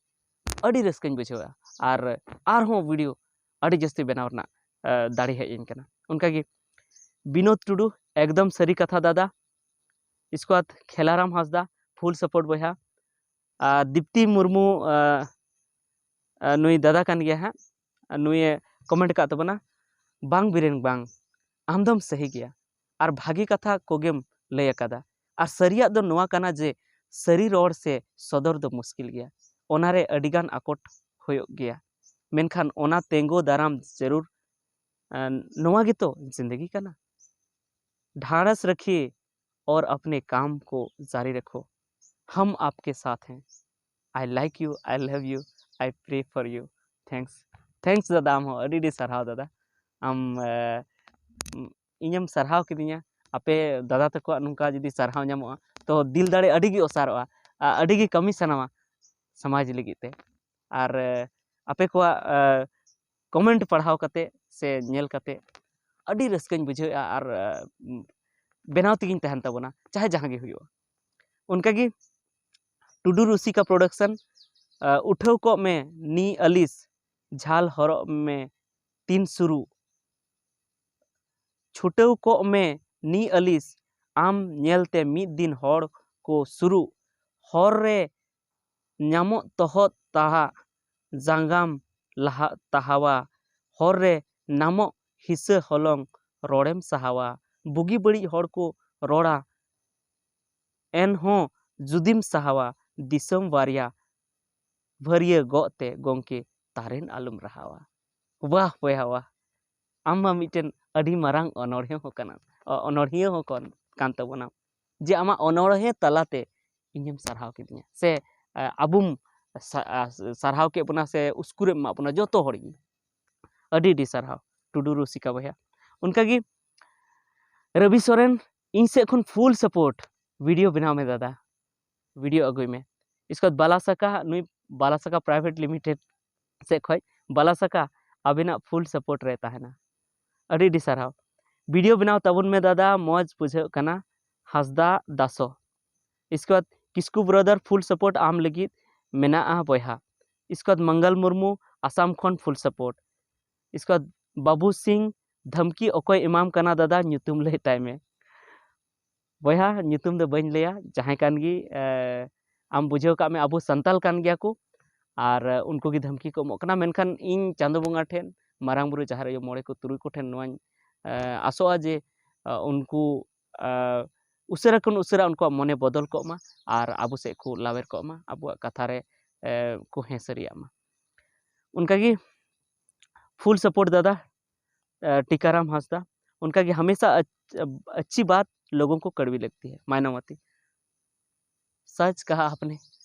ᱟᱹᱰᱤ ᱨᱟᱹᱥᱠᱟᱹᱧ ᱵᱩᱡᱷᱟᱹᱣᱟ, ᱟᱨ ᱟᱨᱦᱚᱸ video ᱟᱹᱰᱤ ᱡᱟᱹᱥᱛᱤ ᱵᱮᱱᱟᱣ ᱨᱮᱱᱟᱜ ᱫᱟᱲᱮ ᱦᱮᱡ ᱟᱹᱧ ᱠᱟᱱᱟ᱾ ᱚᱱᱠᱟᱜᱮ ᱵᱤᱱᱳᱫ ᱴᱩᱰᱩ, ᱮᱠᱫᱚᱢ ᱥᱟᱹᱨᱤ ᱠᱟᱛᱷᱟ ᱫᱟᱫᱟ᱾ ᱤᱥᱠᱚ ᱵᱟᱫ ᱠᱷᱮᱞᱟᱨᱟᱢ ᱦᱟᱸᱥᱫᱟ, full support ᱵᱚᱭᱦᱟ᱾ ᱟᱨ ᱫᱤᱯᱛᱤ ᱢᱩᱨᱢᱩ, ᱟᱨ ᱱᱩᱭ ᱫᱟᱫᱟ ᱠᱟᱱ ᱜᱮᱭᱟ ᱦᱟᱸᱜ, ᱟᱨ ᱱᱩᱭᱮ comment ᱠᱟᱜ ᱛᱟᱵᱚᱱᱟ, ᱵᱟᱝ ᱵᱤᱨᱮᱱ ᱵᱟᱝ, ᱟᱢ ᱫᱚᱢ ᱥᱟᱹᱦᱤ ᱜᱮᱭᱟ, ᱟᱨ ᱵᱷᱟᱹᱜᱤ ᱠᱟᱛᱷᱟ ᱠᱚᱜᱮᱢ ᱞᱟᱹᱭ ᱟᱠᱟᱫᱟ᱾ ᱟᱨ ᱥᱟᱹᱨᱤᱭᱟᱜ ᱫᱚ ᱱᱚᱣᱟ ᱠᱟᱱᱟ ᱡᱮ ᱥᱟᱹᱨᱤ ᱨᱚᱲ ᱥᱮ ᱥᱚᱫᱚᱨ ᱫᱚ ᱢᱩᱥᱠᱤᱞ ᱜᱮᱭᱟ᱾ ᱚᱱᱟᱨᱮ ᱟᱹᱰᱤᱜᱟᱱ ᱟᱠᱚᱴ ᱦᱩᱭᱩᱜ ᱜᱮᱭᱟ, ᱢᱮᱱᱠᱷᱟᱱ ᱚᱱᱟ ᱛᱮᱸᱜᱳ ᱫᱟᱨᱟᱢ ᱡᱟᱹᱨᱩᱲ᱾ ᱟᱨ ᱱᱚᱣᱟ ᱜᱮᱛᱚ ᱡᱤᱸᱫᱜᱤ ᱠᱟᱱᱟ᱾ ढाढ़स रखिए और अपने काम को जारी रखो, हम आपके साथ हैं। I like you, I love you, I pray for you. Thanks. Thanks ᱫᱟᱫᱟ, ᱟᱢ ᱦᱚᱸ ᱟᱹᱰᱤ ᱟᱹᱰᱤ ᱥᱟᱨᱦᱟᱣ ᱫᱟᱫᱟ᱾ ᱟᱢ ᱮ, ᱤᱧᱮᱢ ᱥᱟᱨᱦᱟᱣ ᱠᱤᱫᱤᱧᱟ᱾ ᱟᱯᱮ ᱫᱟᱫᱟ ᱛᱟᱠᱚᱣᱟᱜ ᱱᱚᱝᱠᱟ ᱡᱩᱫᱤ ᱥᱟᱨᱦᱟᱣ ᱧᱟᱢᱚᱜᱼᱟ, ᱛᱚ ᱫᱤᱞ ᱫᱟᱲᱮ ᱟᱹᱰᱤ ᱜᱮ ᱚᱥᱟᱨᱚᱜᱼᱟ, ᱟ- ᱟᱹᱰᱤ ᱜᱮ ᱠᱟᱹᱢᱤ ᱥᱟᱱᱟᱣᱟ ᱥᱚᱢᱟᱡᱽ ᱞᱟᱹᱜᱤᱫ ᱛᱮ᱾ ᱟᱨ ᱮ, ᱟᱯᱮ ᱠᱚᱣᱟᱜ ᱮ, comment ᱯᱟᱲᱦᱟᱣ ᱠᱟᱛᱮ ᱥᱮ ᱧᱮᱞ ᱠᱟᱛᱮ ᱟᱹᱰᱤ ᱨᱟᱹᱥᱠᱟᱹᱧ ᱵᱩᱡᱷᱟᱹᱣᱮᱫᱼᱟ ᱟᱨ ᱮ, ᱵᱮᱱᱟᱣ ᱛᱮᱜᱮᱧ ᱛᱟᱦᱮᱱ ᱛᱟᱵᱚᱱᱟ, ᱪᱟᱦᱮ ᱡᱟᱦᱟᱸ ᱜᱮ ᱦᱩᱭᱩᱜᱼᱟ᱾ ᱚᱱᱠᱟᱜᱮ ᱴᱩᱰᱩ ᱨᱩᱥᱤᱠᱟ production, ᱟ, ᱩᱴᱷᱟᱹᱣ ᱠᱚᱜ ᱢᱮ ᱱᱤ ᱟᱹᱞᱤᱥ, ᱡᱷᱟᱞ ᱦᱚᱨᱚᱜ ᱢᱮ ᱛᱤᱱ ᱥᱩᱨᱩᱜ᱾ ᱪᱷᱩᱴᱟᱹᱣ ᱠᱚᱜ ᱢᱮ ᱱᱤ ᱟᱹᱞᱤᱥ, ᱟᱢ ᱧᱮᱞᱛᱮ ᱢᱤᱫ ᱫᱤᱱ ᱦᱚᱲ ᱠᱚ ᱥᱩᱨᱩᱜ᱾ ᱦᱚᱨ ᱨᱮ ᱧᱟᱢᱚᱜ ᱛᱚᱦᱚᱫ ᱛᱟᱦᱟ, ᱡᱟᱸᱜᱟᱢ ᱞᱟᱦᱟ ᱛᱟᱦᱟᱣᱟ᱾ ᱦᱚᱨ ᱨᱮ ᱧᱟᱢᱚᱜ ᱦᱤᱥᱟᱹ ᱦᱚᱞᱚᱝ, ᱨᱚᱲᱮᱢ ᱥᱟᱦᱟᱣᱟ᱾ ᱵᱩᱜᱤ ᱵᱟᱹᱲᱤᱡ ᱦᱚᱲ ᱠᱚ ᱨᱚᱲᱟ, ᱮᱱᱦᱚᱸ ᱡᱩᱫᱤᱢ ᱥᱟᱦᱟᱣᱟ᱾ ᱫᱤᱥᱚᱢ ᱵᱟᱨᱭᱟ ᱵᱷᱟᱹᱨᱭᱟᱹ ᱜᱚᱜ ᱛᱮ ᱜᱚᱢᱠᱮ ᱛᱟᱨᱮᱱ ᱟᱞᱚᱢ ᱨᱟᱦᱟᱣᱟ᱾ ᱣᱟᱦ ᱵᱚᱭᱦᱟ ᱣᱟᱦ, ᱟᱢ ᱢᱟ ᱢᱤᱫᱴᱮᱱ ᱟᱹᱰᱤ ᱢᱟᱨᱟᱝ ᱚᱱᱚᱬᱦᱮ ᱦᱚᱸ ᱠᱟᱱᱟᱢ, ᱚ- ᱚᱱᱚᱬᱦᱤᱭᱟᱹ ᱦᱚᱸ ᱠᱟᱱ, ᱠᱟᱱ ᱛᱟᱵᱚᱱᱟᱢ, ᱡᱮ ᱟᱢᱟᱜ ᱚᱱᱚᱬᱦᱮ ᱛᱟᱞᱟᱛᱮ ᱤᱧᱮᱢ ᱥᱟᱨᱦᱟᱣ ᱠᱤᱫᱤᱧᱟ ᱥᱮ ᱟ, ᱟᱵᱚᱢ ᱥᱟ- ᱟ, ᱥᱟᱨᱦᱟᱣ ᱠᱮᱫ ᱵᱚᱱᱟ ᱥᱮ ᱩᱥᱠᱩᱨᱮᱢ ᱮᱢᱟᱜ ᱵᱚᱱᱟ ᱡᱚᱛᱚ ᱦᱚᱲ ᱜᱮ᱾ ᱟᱹᱰᱤ ᱟᱹᱰᱤ ᱥᱟᱨᱦᱟᱣ ᱴᱩᱰᱩ ᱨᱩᱥᱤᱠᱟ ᱵᱚᱭᱦᱟ᱾ ᱚᱱᱠᱟᱜᱮ ᱨᱚᱵᱤ ᱥᱚᱨᱮᱱ, ᱤᱧ ᱥᱮᱫ ᱠᱷᱚᱱ full support, video ᱵᱮᱱᱟᱣ ᱢᱮ ᱫᱟᱫᱟ, video ᱟᱹᱜᱩᱭ ᱢᱮ᱾ ᱤᱥᱠᱮ ᱵᱟᱫ ᱵᱟᱞᱟᱥᱟᱠᱟ, ᱱᱩᱭ ᱵᱟᱞᱟᱥᱟᱠᱟ Private Limited ᱥᱮᱫ ᱠᱷᱚᱱ ᱵᱟᱞᱟᱥᱟᱠᱟ ᱟᱵᱮᱱᱟᱜ full support ᱨᱮ ᱛᱟᱦᱮᱱᱟ᱾ ᱟᱹᱰᱤ ᱟᱹᱰᱤ ᱥᱟᱨᱦᱟᱣ᱾ video ᱵᱮᱱᱟᱣ ᱛᱟᱵᱚᱱ ᱢᱮ ᱫᱟᱫᱟ, ᱢᱚᱡᱽ ᱵᱩᱡᱷᱟᱹᱜ ᱠᱟᱱᱟ᱾ ᱦᱟᱸᱥᱫᱟ ᱫᱟᱥᱚ᱾ ᱤᱥᱠᱮ ᱵᱟᱫ ᱠᱤᱥᱠᱩ brother full support ᱟᱢ ᱞᱟᱹᱜᱤᱫ ᱢᱮᱱᱟᱜᱼᱟ ᱵᱚᱭᱦᱟ᱾ ᱤᱥᱠᱮ ᱵᱟᱫ ᱢᱚᱝᱜᱚᱞ ᱢᱩᱨᱢᱩ ᱟᱥᱟᱢ ᱠᱷᱚᱱ full support᱾ ᱤᱥᱠᱮ ᱵᱟᱫ ᱵᱟᱵᱩ ᱥᱤᱝ ᱫᱷᱟᱢᱠᱤ ᱚᱠᱚᱭ ᱮᱢᱟᱢ ᱠᱟᱱᱟ ᱫᱟᱫᱟ, ᱧᱩᱛᱩᱢ ᱞᱟᱹᱭ ᱛᱟᱭ ᱢᱮ᱾ ᱵᱚᱭᱦᱟ, ᱧᱩᱛᱩᱢ ᱫᱚ ᱵᱟᱹᱧ ᱞᱟᱹᱭᱟ, ᱡᱟᱦᱟᱸᱭ ᱠᱟᱱ ᱜᱮ, ᱮ, ᱟᱢ ᱵᱩᱡᱷᱟᱹᱣ ᱠᱟᱜ ᱢᱮ ᱟᱵᱚ ᱥᱟᱱᱛᱟᱞ ᱠᱟᱱ ᱜᱮᱭᱟ ᱠᱚ, ᱟᱨ, ᱮ, ᱩᱱᱠᱩ ᱜᱮ ᱫᱷᱟᱢᱠᱤ ᱠᱚ ᱮᱢᱚᱜ ᱠᱟᱱᱟ᱾ ᱢᱮᱱᱠᱷᱟᱱ ᱤᱧ ᱪᱟᱸᱫᱳ ᱵᱚᱸᱜᱟ ᱴᱷᱮᱱ, ᱢᱟᱨᱟᱝ ᱵᱩᱨᱩ, ᱡᱟᱦᱮᱨ ᱟᱭᱳ, ᱢᱚᱬᱮ ᱠᱚ ᱛᱩᱨᱩᱭ ᱠᱚᱴᱷᱮᱱ ᱱᱚᱣᱟᱧ, ᱮ, ᱟᱥᱚᱜᱼᱟ ᱡᱮ, ᱮ, ᱩᱱᱠᱩ, ᱮ, ᱩᱥᱟᱹᱨᱟ ᱠᱷᱚᱱ ᱩᱥᱟᱹᱨᱟ ᱩᱱᱠᱩᱣᱟᱜ ᱢᱚᱱᱮ ᱵᱚᱫᱚᱞ ᱠᱚᱜ ᱢᱟ ᱟᱨ ᱟᱵᱚ ᱥᱮᱫ ᱠᱚ ᱞᱟᱣᱮᱨ ᱠᱚᱜ ᱢᱟ, ᱟᱵᱚᱣᱟᱜ ᱠᱟᱛᱷᱟ ᱨᱮ ᱮ, ᱠᱚ ᱦᱮᱸ ᱥᱟᱹᱨᱤᱭᱟᱜ ᱢᱟ᱾ ᱚᱱᱠᱟᱜᱮ full support ᱫᱟᱫᱟ, ᱮ, ᱴᱤᱠᱟᱨᱟᱢ ᱦᱟᱸᱥᱫᱟ, ᱚᱱᱠᱟᱜᱮ ᱦᱟᱢᱮᱥᱟ ᱟᱪ-, अच्छी बात लोगों को कड़वी लगती है, मायनावती। सच कहा आपने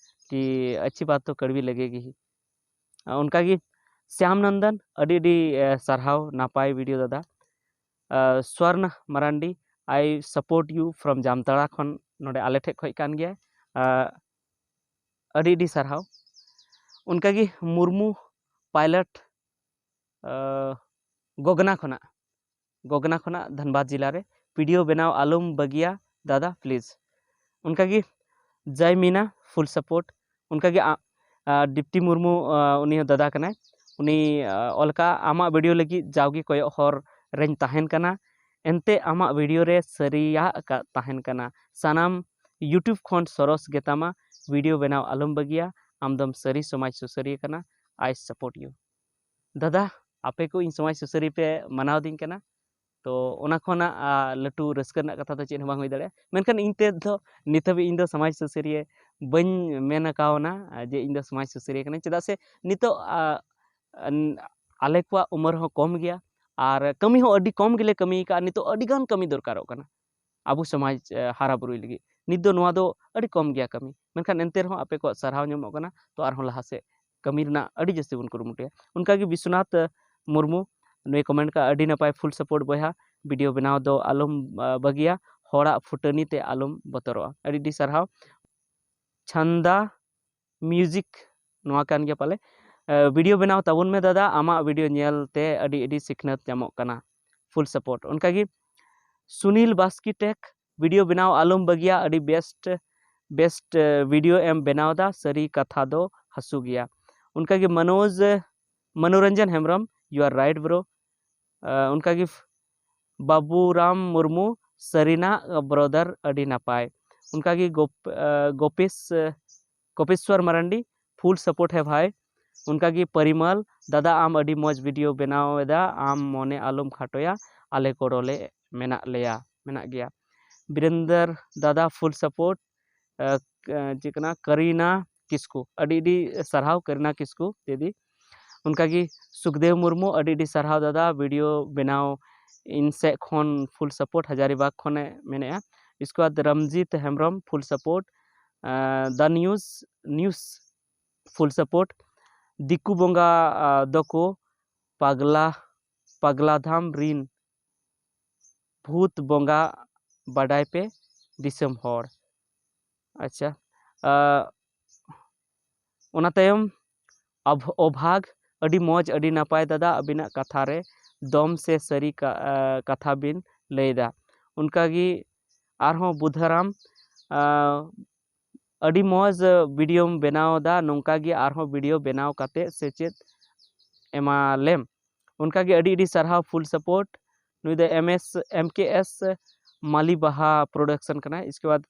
कि अच्छी बात तो कड़वी लगेगी ही। ᱚᱱᱠᱟᱜᱮ ᱥᱭᱟᱢ ᱱᱚᱱᱫᱚᱱ, ᱟᱹᱰᱤ ᱟᱹᱰᱤ ᱮ, ᱥᱟᱨᱦᱟᱣ, ᱱᱟᱯᱟᱭ video ᱫᱟᱫᱟ᱾ ᱮ, ᱥᱣᱚᱨᱱ Marandi, I support you from Jamtara ᱠᱷᱚᱱ, ᱱᱚᱰᱮ ᱟᱞᱮ ᱴᱷᱮᱡ ᱠᱷᱚᱡ ᱠᱟᱱ ᱜᱮᱭᱟᱭ᱾ ᱮ, ᱟᱹᱰᱤ ᱟᱹᱰᱤ ᱥᱟᱨᱦᱟᱣ᱾ ᱚᱱᱠᱟᱜᱮ ᱢᱩᱨᱢᱩ pilot, ᱮ, ᱜᱚᱜᱽᱱᱟ ᱠᱷᱚᱱᱟᱜ, ᱜᱚᱜᱽᱱᱟ ᱠᱷᱚᱱᱟᱜ ᱫᱷᱟᱱᱵᱟᱫᱽ ᱡᱮᱞᱟ ᱨᱮ, video ᱵᱮᱱᱟᱣ ᱟᱞᱚᱢ ᱵᱟᱹᱜᱤᱭᱟ ᱫᱟᱫᱟ please᱾ ᱚᱱᱠᱟᱜᱮ ᱡᱟᱭ ᱢᱤᱱᱟ full support᱾ ᱚᱱᱠᱟᱜᱮ ᱟ-, ᱟ, ᱫᱤᱯᱛᱤ ᱢᱩᱨᱢᱩ, ᱟ, ᱩᱱᱤ ᱦᱚᱸ ᱫᱟᱫᱟ ᱠᱟᱱᱟᱭ, ᱩᱱᱤ, ᱟ, ᱚᱞ ᱠᱟᱜᱼᱟ, ᱟᱢᱟᱜ video ᱞᱟᱹᱜᱤᱫ ᱡᱟᱣᱜᱮ ᱠᱚᱭᱚᱜ ᱦᱚᱨ ᱨᱮᱧ ᱛᱟᱦᱮᱱ ᱠᱟᱱᱟ, ᱮᱱᱛᱮ ᱟᱢᱟᱜ video ᱨᱮ ᱥᱟᱹᱨᱤᱭᱟᱜ ᱠᱟ-, ᱛᱟᱦᱮᱱ ᱠᱟᱱᱟ, ᱥᱟᱱᱟᱢ YouTube ᱠᱷᱚᱱ ᱥᱚᱨᱚᱥ ᱜᱮᱛᱟᱢᱟ, video ᱵᱮᱱᱟᱣ ᱟᱞᱚᱢ ᱵᱟᱹᱜᱤᱭᱟ, ᱟᱢᱫᱚᱢ ᱥᱟᱹᱨᱤ ᱥᱚᱢᱟᱡᱽ ᱥᱩᱥᱟᱹᱨᱤᱭᱟᱹ ᱠᱟᱱᱟ, I support you᱾ ᱫᱟᱫᱟ, ᱟᱯᱮ ᱠᱚ ᱤᱧ ᱥᱚᱢᱟᱡᱽ ᱥᱩᱥᱟᱹᱨᱤᱭᱟᱹ ᱯᱮ ᱢᱟᱱᱟᱣ ᱫᱤᱧ ᱠᱟᱱᱟ, ᱛᱚ ᱚᱱᱟ ᱠᱷᱚᱱᱟᱜ, ᱟ, ᱞᱟᱹᱴᱩ ᱨᱟᱹᱥᱠᱟᱹ ᱨᱮᱱᱟᱜ ᱠᱟᱛᱷᱟ ᱫᱚ ᱪᱮᱫ ᱦᱚᱸ ᱵᱟᱝ ᱦᱩᱭ ᱫᱟᱲᱮᱭᱟᱜᱼᱟ᱾ ᱢᱮᱱᱠᱷᱟᱱ ᱤᱧ ᱛᱮᱫ ᱫᱚ ᱱᱤᱛ ᱦᱟᱹᱵᱤᱡ ᱤᱧ ᱫᱚ ᱥᱚᱢᱟᱡᱽ ᱥᱩᱥᱟᱹᱨᱤᱭᱟᱹ ᱵᱟᱹᱧ ᱢᱮᱱ ᱠᱟᱣᱱᱟ, ᱟ, ᱡᱮ ᱤᱧ ᱫᱚ ᱥᱚᱢᱟᱡᱽ ᱥᱩᱥᱟᱹᱨᱤᱭᱟᱹ ᱠᱟᱹᱱᱟᱹᱧ, ᱪᱮᱫᱟᱜ ᱥᱮ ᱱᱤᱛᱚᱜ, ᱟ, ᱟᱱ-, ᱟᱞᱮ ᱠᱚᱣᱟᱜ ᱩᱢᱮᱨ ᱦᱚᱸ ᱠᱚᱢ ᱜᱮᱭᱟ ᱟᱨ ᱠᱟᱹᱢᱤ ᱦᱚᱸ ᱟᱹᱰᱤ ᱠᱚᱢ ᱜᱮᱞᱮ ᱠᱟᱹᱢᱤ ᱟᱠᱟᱫᱼᱟ᱾ ᱱᱤᱛᱚᱜ ᱟᱹᱰᱤ ᱜᱟᱱ ᱠᱟᱹᱢᱤ ᱫᱚᱨᱠᱟᱨᱚᱜ ᱠᱟᱱᱟ ᱟᱵᱚ ᱥᱚᱢᱟᱡᱽ, ᱮ, ᱦᱟᱨᱟ ᱵᱩᱨᱩᱭ ᱞᱟᱹᱜᱤᱫ᱾ ᱱᱤᱛ ᱫᱚ ᱱᱚᱣᱟ ᱫᱚ ᱟᱹᱰᱤ ᱠᱚᱢ ᱜᱮᱭᱟ ᱠᱟᱹᱢᱤ, ᱢᱮᱱᱠᱷᱟᱱ ᱮᱱᱛᱮ ᱨᱮᱦᱚᱸ ᱟᱯᱮ ᱠᱚᱣᱟᱜ ᱥᱟᱨᱦᱟᱣ ᱧᱟᱢᱚᱜ ᱠᱟᱱᱟ, ᱛᱚ ᱟᱨᱦᱚᱸ ᱞᱟᱦᱟ ᱥᱮᱫ ᱠᱟᱹᱢᱤ ᱨᱮᱱᱟᱜ ᱟᱹᱰᱤ ᱡᱟᱹᱥᱛᱤ ᱵᱚᱱ ᱠᱩᱨᱩᱢᱩᱴᱩᱭᱟ᱾ ᱚᱱᱠᱟᱜᱮ ᱵᱤᱥᱣᱚᱱᱟᱛᱷ, ᱮ, ᱢᱩᱨᱢᱩ ᱱᱩᱭ comment ᱠᱟᱜᱼᱟ, "ᱟᱹᱰᱤ ᱱᱟᱯᱟᱭ, full support ᱵᱚᱭᱦᱟ, video ᱵᱮᱱᱟᱣ ᱫᱚ ᱟᱞᱚᱢ, ᱟ, ᱵᱟᱹᱜᱤᱭᱟ, ᱦᱚᱲᱟᱜ ᱯᱷᱩᱴᱟᱹᱱᱤ ᱛᱮ ᱟᱞᱚᱢ ᱵᱚᱛᱚᱨᱚᱜᱼᱟ᱾" ᱟᱹᱰᱤ ᱟᱹᱰᱤ ᱥᱟᱨᱦᱟᱣ᱾ ᱪᱷᱟᱱᱫᱟ Music ᱱᱚᱣᱟ ᱠᱟᱱ ᱜᱮᱭᱟ ᱯᱟᱞᱮ᱾ ᱮ, video ᱵᱮᱱᱟᱣ ᱛᱟᱵᱚᱱ ᱢᱮ ᱫᱟᱫᱟ, ᱟᱢᱟᱜ video ᱧᱮᱞ ᱛᱮ ᱟᱹᱰᱤ ᱟᱹᱰᱤ ᱥᱤᱠᱷᱱᱟᱹᱛ ᱧᱟᱢᱚᱜ ᱠᱟᱱᱟ, full support᱾ ᱚᱱᱠᱟᱜᱮ ᱥᱩᱱᱤᱞ ᱵᱟᱥᱠᱤ Tech, video ᱵᱮᱱᱟᱣ ᱟᱞᱚᱢ ᱵᱟᱹᱜᱤᱭᱟ, ᱟᱹᱰᱤ best, best, ᱮ, video ᱮᱢ ᱵᱮᱱᱟᱣ ᱮᱫᱟ, ᱥᱟᱹᱨᱤ ᱠᱟᱛᱷᱟ ᱫᱚ ᱦᱟᱹᱥᱩ ᱜᱮᱭᱟ᱾ ᱚᱱᱠᱟᱜᱮ Manoj, Manoranjan Hembrom, you are right bro᱾ ᱮ, ᱚᱱᱠᱟᱜᱮ ᱵᱟᱵᱩᱨᱟᱢ ᱢᱩᱨᱢᱩ, ᱥᱟᱹᱨᱤᱱᱟᱜ brother, ᱟᱹᱰᱤ ᱱᱟᱯᱟᱭ᱾ ᱚᱱᱠᱟᱜᱮ ᱜᱳᱯ-, ᱮ, ᱜᱳᱯᱮᱥ, ᱮ, ᱜᱳᱯᱮᱥᱣᱚᱨ ᱢᱟᱨᱟᱱᱰᱤ, full support ᱦᱮ ᱵᱷᱟᱭ᱾ ᱚᱱᱠᱟᱜᱮ ᱯᱚᱨᱤᱢᱚᱞ, ᱫᱟᱫᱟ ᱟᱢ ᱟᱹᱰᱤ ᱢᱚᱡᱽ video ᱵᱮᱱᱟᱣ ᱮᱫᱟ, ᱟᱢ ᱢᱚᱱᱮ ᱟᱞᱚᱢ ᱠᱷᱟᱴᱚᱭᱟ, ᱟᱞᱮ ᱜᱚᱲᱚ ᱞᱮ ᱢᱮᱱᱟᱜ ᱞᱮᱭᱟ, ᱢᱮᱱᱟᱜ ᱜᱮᱭᱟ᱾ ᱵᱤᱨᱮᱱᱫᱚᱨ ᱫᱟᱫᱟ, ᱯᱷᱩᱞ ᱥᱟᱯᱳᱨᱴ᱾ ᱪᱮᱫ ᱠᱟᱱᱟ, ᱠᱟᱨᱤᱱᱟ ᱠᱤᱥᱠᱩ, ᱟᱹᱰᱤ ᱟᱹᱰᱤ ᱥᱟᱨᱦᱟᱣ ᱠᱟᱨᱤᱱᱟ ᱠᱤᱥᱠᱩ ᱫᱤᱫᱤ᱾ ᱚᱱᱠᱟᱜᱮ ᱥᱩᱠᱫᱮᱣ ᱢᱩᱨᱢᱩ, ᱟᱹᱰᱤ ᱟᱹᱰᱤ ᱥᱟᱨᱦᱟᱣ ᱫᱟᱫᱟ, ᱵᱷᱤᱰᱤᱭᱳ ᱵᱮᱱᱟᱣ ᱤᱧ ᱥᱮᱫ ᱠᱷᱚᱱ ᱯᱷᱩᱞ ᱥᱟᱯᱳᱨᱴ ᱦᱟᱡᱟᱨᱤᱵᱟᱜᱽ ᱠᱷᱚᱱᱮ ᱢᱮᱱᱮᱫᱼᱟ᱾ ᱤᱥᱠᱮ ᱵᱟᱫ ᱨᱟᱢᱡᱤᱛ ᱦᱮᱢᱵᱨᱚᱢ, ᱯᱷᱩᱞ ᱥᱟᱯᱳᱨᱴ᱾ ᱫᱟ ᱱᱤᱭᱩᱡᱽ, ᱱᱤᱭᱩᱡᱽ, ᱯᱷᱩᱞ ᱥᱟᱯᱳᱨᱴ᱾ ᱫᱤᱠᱩ ᱵᱚᱸᱜᱟ ᱫᱚᱠᱚ ᱯᱟᱜᱽᱞᱟ, ᱯᱟᱜᱽᱞᱟ ᱫᱷᱟᱢ ᱨᱤᱱ ᱵᱷᱩᱛ ᱵᱚᱸᱜᱟ ᱵᱟᱰᱟᱭ ᱯᱮ ᱫᱤᱥᱚᱢ ᱦᱚᱲ᱾ ᱟᱪᱪᱷᱟ, ᱚᱱᱟ ᱛᱟᱭᱚᱢ ᱚᱵᱷᱟᱜᱽ, ᱟᱹᱰᱤ ᱢᱚᱡᱽ, ᱟᱹᱰᱤ ᱱᱟᱯᱟᱭ ᱫᱟᱫᱟ, ᱟᱹᱵᱤᱱᱟᱜ ᱠᱟᱛᱷᱟ ᱨᱮ ᱫᱚᱢ ᱥᱮ ᱥᱟᱹᱨᱤ ᱠᱟᱛᱷᱟ ᱵᱤᱱ ᱞᱟᱹᱭᱫᱟ᱾ ᱚᱱᱠᱟᱜᱮ ᱟᱨᱦᱚᱸ ᱵᱩᱫᱷᱟᱨᱟᱢ, ᱟᱹᱰᱤ ᱢᱚᱡᱽ ᱵᱷᱤᱰᱤᱭᱳᱢ ᱵᱮᱱᱟᱣ ᱮᱫᱟ, ᱱᱚᱝᱠᱟ ᱜᱮ ᱟᱨᱦᱚᱸ ᱵᱷᱤᱰᱤᱭᱳ ᱵᱮᱱᱟᱣ ᱠᱟᱛᱮ ᱥᱮᱪᱮᱫ ᱮᱢᱟ ᱞᱮᱢ᱾ ᱚᱱᱠᱟ ᱜᱮ ᱟᱹᱰᱤ ᱟᱹᱰᱤ ᱥᱟᱨᱦᱟᱣ, ᱯᱷᱩᱞ ᱥᱟᱯᱳᱨᱴ᱾ ᱱᱩᱭ ᱫᱚ ᱮᱢ ᱮᱥ, ᱮᱢ ᱠᱮ ᱮᱥ ᱢᱟᱞᱤ ᱵᱟᱦᱟ ᱯᱨᱚᱰᱟᱠᱥᱚᱱ ᱠᱟᱱᱟᱭ᱾ ᱤᱥᱠᱮ ᱵᱟᱫ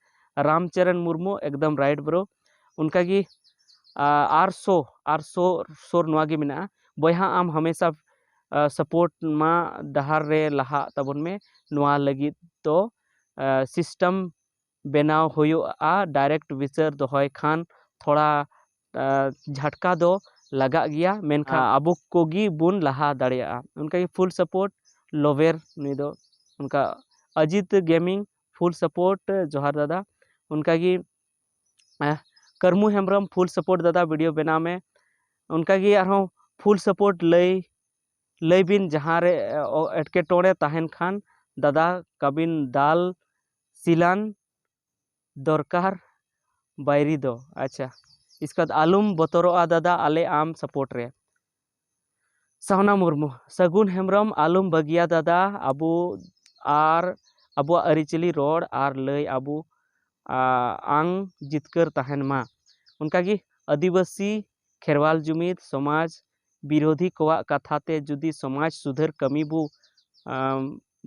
ᱨᱟᱢᱪᱚᱨᱚᱱ ᱢᱩᱨᱢᱩ, ᱮᱠᱫᱚᱢ ᱨᱟᱭᱤᱴ ᱵᱨᱳ᱾ ᱚᱱᱠᱟ ᱜᱮ ᱟᱨ ᱥᱳ, ᱟᱨ ᱥᱳ ᱥᱳᱨ ᱱᱚᱣᱟ ᱜᱮ ᱢᱮᱱᱟᱜᱼᱟ, ᱵᱚᱭᱦᱟ ᱟᱢ ᱦᱟᱢᱮᱥᱟ ᱥᱟᱯᱳᱨᱴ ᱢᱟ, ᱰᱟᱦᱟᱨ ᱨᱮ ᱞᱟᱦᱟᱜ ᱛᱟᱵᱚᱱ ᱢᱮ᱾ ᱱᱚᱣᱟ ᱞᱟᱹᱜᱤᱫ ᱫᱚ ᱥᱤᱥᱴᱮᱢ ᱵᱮᱱᱟᱣ ᱦᱩᱭᱩᱜᱼᱟ, ᱰᱟᱭᱨᱮᱠᱴ ᱵᱤᱪᱟᱹᱨ ᱫᱚᱦᱚᱭ ᱠᱷᱟᱱ ᱛᱷᱚᱲᱟ ᱡᱷᱟᱴᱠᱟ ᱫᱚ ᱞᱟᱜᱟᱜ ᱜᱮᱭᱟ, ᱢᱮᱱᱠᱷᱟᱱ ᱟᱵᱚ ᱠᱚᱜᱮ ᱵᱚᱱ ᱞᱟᱦᱟ ᱫᱟᱲᱮᱭᱟᱜᱼᱟ᱾ ᱚᱱᱠᱟᱜᱮ ᱯᱷᱩᱞ ᱥᱟᱯᱳᱨᱴ ᱞᱚᱵᱮᱨ, ᱱᱩᱭ ᱫᱚ ᱚᱱᱠᱟ ᱚᱡᱤᱛ ᱜᱮᱢᱤᱝ, ᱯᱷᱩᱞ ᱥᱟᱯᱳᱨᱴ, ᱡᱚᱦᱟᱨ ᱫᱟᱫᱟ᱾ ᱚᱱᱠᱟᱜᱮ ᱠᱟᱹᱨᱢᱩ ᱦᱮᱢᱵᱨᱚᱢ, ᱯᱷᱩᱞ ᱥᱟᱯᱳᱨᱴ ᱫᱟᱫᱟ, ᱵᱷᱤᱰᱤᱭᱳ ᱵᱮᱱᱟᱣ ᱢᱮ᱾ ᱚᱱᱠᱟᱜᱮ ᱟᱨᱦᱚᱸ ᱯᱷᱩᱞ ᱥᱟᱯᱳᱨᱴ ᱞᱟᱹᱭ, ᱞᱟᱹᱭ ᱵᱤᱱ ᱡᱟᱦᱟᱸ ᱨᱮ ᱮᱴᱠᱮᱴᱚᱬᱮ ᱛᱟᱦᱮᱱ ᱠᱷᱟᱱ ᱫᱟᱫᱟ ᱠᱟᱵᱤᱱ ᱫᱟᱞ ᱥᱤᱞᱟᱱ ᱫᱚᱨᱠᱟᱨ ᱵᱟᱭᱨᱤ ᱫᱚ᱾ ᱟᱪᱪᱷᱟ, ᱤᱥᱠᱟᱫ ᱟᱞᱚᱢ ᱵᱚᱛᱚᱨᱚᱜᱼᱟ ᱫᱟᱫᱟ, ᱟᱞᱮ ᱟᱢ ᱥᱟᱯᱳᱨᱴ ᱨᱮ᱾ ᱥᱟᱣᱱᱟ ᱢᱩᱨᱢᱩ, ᱥᱟᱹᱜᱩᱱ ᱦᱮᱢᱵᱨᱚᱢ, ᱟᱞᱚᱢ ᱵᱟᱹᱜᱤᱭᱟ ᱫᱟᱫᱟ, ᱟᱵᱚ ᱟᱨ ᱟᱵᱚᱣᱟᱜ ᱟᱹᱨᱤᱪᱟᱹᱞᱤ, ᱨᱚᱲ ᱟᱨ ᱞᱟᱹᱭ ᱟᱵᱚ ᱟᱝ ᱡᱤᱛᱠᱟᱹᱨ ᱛᱟᱦᱮᱱ ᱢᱟ᱾ ᱚᱱᱠᱟᱜᱮ ᱟᱹᱫᱤᱵᱟᱹᱥᱤ ᱠᱷᱮᱨᱣᱟᱞ ᱡᱩᱢᱤᱫ ᱥᱚᱢᱟᱡᱽ ᱵᱤᱨᱳᱫᱷᱤ ᱠᱚᱣᱟᱜ ᱠᱟᱛᱷᱟ ᱛᱮ ᱡᱩᱫᱤ ᱥᱚᱢᱟᱡᱽ ᱥᱩᱫᱷᱟᱹᱨ ᱠᱟᱹᱢᱤ ᱵᱚ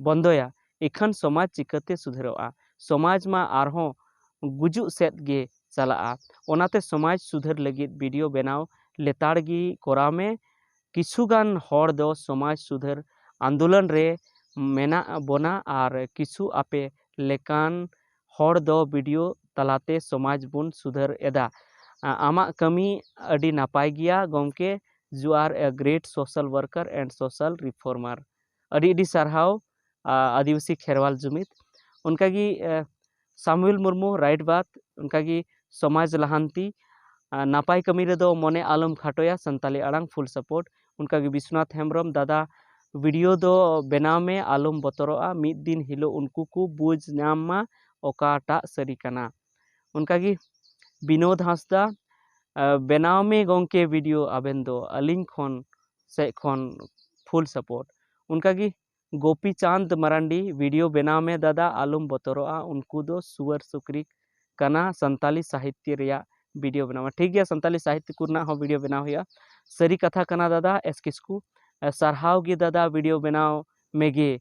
ᱵᱚᱱᱫᱚᱭᱟ, ᱤᱠᱷᱟᱹᱱ ᱥᱚᱢᱟᱡᱽ ᱪᱤᱠᱟᱹᱛᱮ ᱥᱩᱫᱷᱟᱹᱨᱚᱜᱼᱟ? ᱥᱚᱢᱟᱡᱽ ᱢᱟ ᱟᱨᱦᱚᱸ ᱜᱩᱡᱩᱜ ᱥᱮᱫ ᱜᱮ ᱪᱟᱞᱟᱜᱼᱟ᱾ ᱚᱱᱟᱛᱮ ᱥᱚᱢᱟᱡᱽ ᱥᱩᱫᱷᱟᱹᱨ ᱞᱟᱹᱜᱤᱫ ᱵᱷᱤᱰᱤᱭᱳ ᱵᱮᱱᱟᱣ ᱞᱮᱛᱟᱲ ᱜᱮ ᱠᱚᱨᱟᱣ ᱢᱮ᱾ ᱠᱤᱪᱷᱩ ᱜᱟᱱ ᱦᱚᱲ ᱫᱚ ᱥᱚᱢᱟᱡᱽ ᱥᱩᱫᱷᱟᱹᱨ ᱟᱱᱫᱳᱞᱚᱱ ᱨᱮ ᱢᱮᱱᱟᱜ ᱵᱚᱱᱟ ᱟᱨ ᱠᱤᱪᱷᱩ ᱟᱯᱮ ᱞᱮᱠᱟᱱ ᱦᱚᱲ ᱫᱚ ᱵᱷᱤᱰᱤᱭᱳ ᱛᱟᱞᱟᱛᱮ ᱥᱚᱢᱟᱡᱽ ᱵᱚᱱ ᱥᱩᱫᱷᱟᱹᱨ ᱮᱫᱟ᱾ ᱟ-, ᱟᱢᱟᱜ ᱠᱟᱹᱢᱤ ᱟᱹᱰᱤ ᱱᱟᱯᱟᱭ ᱜᱮᱭᱟ ᱜᱚᱢᱠᱮ, you are a great social worker and social reformer. ᱟᱹᱰᱤ ᱟᱹᱰᱤ ᱥᱟᱨᱦᱟᱣ ᱟ, ᱟᱹᱫᱤᱵᱟᱹᱥᱤ ᱠᱷᱮᱨᱣᱟᱞ ᱡᱩᱢᱤᱫ᱾ ᱚᱱᱠᱟᱜᱮ ᱮ, ᱥᱟᱢᱩᱭᱮᱞ ᱢᱩᱨᱢᱩ, ᱨᱟᱭᱤᱴ ᱵᱟᱛ᱾ ᱚᱱᱠᱟᱜᱮ ᱥᱚᱢᱟᱡᱽ ᱞᱟᱦᱟᱱᱛᱤ, ᱟ, ᱱᱟᱯᱟᱭ ᱠᱟᱹᱢᱤ ᱨᱮᱫᱚ ᱢᱚᱱᱮ ᱟᱞᱚᱢ ᱠᱷᱟᱴᱚᱭᱟ, ᱥᱟᱱᱛᱟᱞᱤ ᱟᱲᱟᱝ ᱯᱷᱩᱞ ᱥᱟᱯᱳᱨᱴ᱾ ᱚᱱᱠᱟᱜᱮ ᱵᱤᱥᱣᱚᱱᱟᱛᱷ ᱦᱮᱢᱵᱨᱚᱢ, ᱫᱟᱫᱟ ᱵᱷᱤᱰᱤᱭᱳ ᱫᱚ ᱵᱮᱱᱟᱣ ᱢᱮ, ᱟᱞᱚᱢ ᱵᱚᱛᱚᱨᱚᱜᱼᱟ, ᱢᱤᱫ ᱫᱤᱱ ᱦᱤᱞᱳᱜ ᱩᱱᱠᱩ ᱠᱚ ᱵᱩᱡᱽ ᱧᱟᱢ ᱢᱟ ᱚᱠᱟᱴᱟᱜ ᱥᱟᱹᱨᱤ ᱠᱟᱱᱟ᱾ ᱚᱱᱠᱟᱜᱮ ᱵᱤᱱᱳᱫ ᱦᱟᱸᱥᱫᱟ, ᱟ, ᱵᱮᱱᱟᱣ ᱢᱮ ᱜᱚᱢᱠᱮ ᱵᱷᱤᱰᱤᱭᱳ, ᱟᱵᱮᱱ ᱫᱚ ᱟᱹᱞᱤᱧ ᱠᱷᱚᱱ ᱥᱮᱫ ᱠᱷᱚᱱ ᱯᱷᱩᱞ ᱥᱟᱯᱳᱨᱴ᱾ ᱚᱱᱠᱟᱜᱮ ᱜᱳᱯᱤ ᱪᱟᱸᱫᱽ ᱢᱟᱨᱟᱱᱰᱤ, ᱵᱷᱤᱰᱤᱭᱳ ᱵᱮᱱᱟᱣ ᱢᱮ ᱫᱟᱫᱟ, ᱟᱞᱚᱢ ᱵᱚᱛᱚᱨᱚᱜᱼᱟ, ᱩᱱᱠᱩ ᱫᱚ ᱥᱩᱣᱟᱹᱨ ᱥᱩᱠᱨᱤ ᱠᱟᱱᱟ, ᱥᱟᱱᱛᱟᱞᱤ ᱥᱟᱦᱤᱛᱭᱚ ᱨᱮᱭᱟᱜ ᱵᱷᱤᱰᱤᱭᱳ ᱵᱮᱱᱟᱣ ᱢᱮ᱾ ᱴᱷᱤᱠ ᱜᱮᱭᱟ, ᱥᱟᱱᱛᱟᱞᱤ ᱥᱟᱦᱤᱛᱭᱚ ᱠᱚᱨᱮᱱᱟᱜ ᱦᱚᱸ ᱵᱷᱤᱰᱤᱭᱳ ᱵᱮᱱᱟᱣ ᱦᱩᱭᱩᱜᱼᱟ᱾ ᱥᱟᱹᱨᱤ ᱠᱟᱛᱷᱟ ᱠᱟᱱᱟ ᱫᱟᱫᱟ, ᱮᱥ ᱠᱤᱥᱠᱩ, ᱥᱟᱨᱦᱟᱣ ᱜᱮ ᱫᱟᱫᱟ, ᱵᱷᱤᱰᱤᱭᱳ ᱵᱮᱱᱟᱣ ᱢᱮᱜᱮ᱾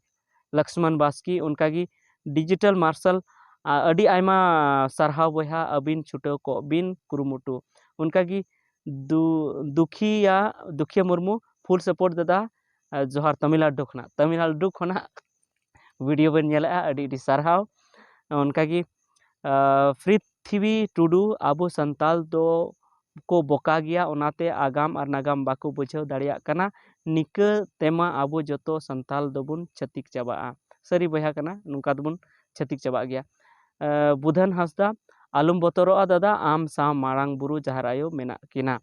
ᱞᱚᱠᱥᱢᱚᱱ ᱵᱟᱥᱠᱮ, ᱚᱱᱠᱟᱜᱮ ᱰᱤᱡᱤᱴᱟᱞ ᱢᱟᱨᱥᱟᱞ, ᱟ, ᱟᱹᱰᱤ ᱟᱭᱢᱟ ᱥᱟᱨᱦᱟᱣ ᱵᱚᱭᱦᱟ, ᱟᱹᱵᱤᱱ ᱪᱷᱩᱴᱟᱹᱣ ᱠᱚᱜ ᱵᱤᱱ ᱠᱩᱨᱩᱢᱩᱴᱩ᱾ ᱚᱱᱠᱟᱜᱮ ᱫᱩ-, ᱫᱩᱠᱷᱤᱭᱟ, ᱫᱩᱠᱷᱤᱭᱟ ᱢᱩᱨᱢᱩ, ᱯᱷᱩᱞ ᱥᱟᱯᱳᱨᱴ ᱫᱟᱫᱟ, ᱟ, ᱡᱚᱦᱟᱨ ᱛᱟᱢᱤᱞᱱᱟᱰᱩ ᱠᱷᱚᱱᱟᱜ, ᱛᱟᱢᱤᱞᱱᱟᱰᱩ ᱠᱷᱚᱱᱟᱜ ᱵᱷᱤᱰᱤᱭᱳ ᱵᱮᱱ ᱧᱮᱞᱮᱫᱼᱟ, ᱟᱹᱰᱤ ᱟᱹᱰᱤ ᱥᱟᱨᱦᱟᱣ᱾ ᱚᱱᱠᱟᱜᱮ, ᱟ, ᱯᱨᱤᱛᱷᱤᱵᱤ ᱴᱩᱰᱩ, ᱟᱵᱚ ᱥᱟᱱᱛᱟᱞ ᱫᱚ ᱠᱚ ᱵᱚᱠᱟ ᱜᱮᱭᱟ, ᱚᱱᱟᱛᱮ ᱟᱜᱟᱢ ᱟᱨ ᱱᱟᱜᱟᱢ ᱵᱟᱠᱚ ᱵᱩᱡᱷᱟᱹᱣ ᱫᱟᱲᱮᱭᱟᱜ ᱠᱟᱱᱟ᱾ ᱱᱤᱠᱟᱹ ᱛᱮᱢᱟ ᱟᱵᱚ ᱡᱚᱛᱚ ᱥᱟᱱᱛᱟᱞ ᱫᱚᱵᱚᱱ ᱪᱷᱟᱹᱛᱤᱠ ᱪᱟᱵᱟᱜᱼᱟ᱾ ᱥᱟᱹᱨᱤ ᱵᱚᱭᱦᱟ ᱠᱟᱱᱟ, ᱱᱚᱝᱠᱟ ᱫᱚᱵᱚᱱ ᱪᱷᱟᱹᱛᱤᱠ ᱪᱟᱵᱟᱜ ᱜᱮᱭᱟ᱾ ᱮ, ᱵᱩᱫᱷᱟᱹᱱ ᱦᱟᱸᱥᱫᱟ, ᱟᱞᱚᱢ ᱵᱚᱛᱚᱨᱚᱜᱼᱟ ᱫᱟᱫᱟ, ᱟᱢ ᱥᱟᱶ ᱢᱟᱨᱟᱝ ᱵᱩᱨᱩ ᱡᱟᱦᱮᱨ ᱟᱭᱳ ᱢᱮᱱᱟᱜ ᱠᱤᱱᱟ᱾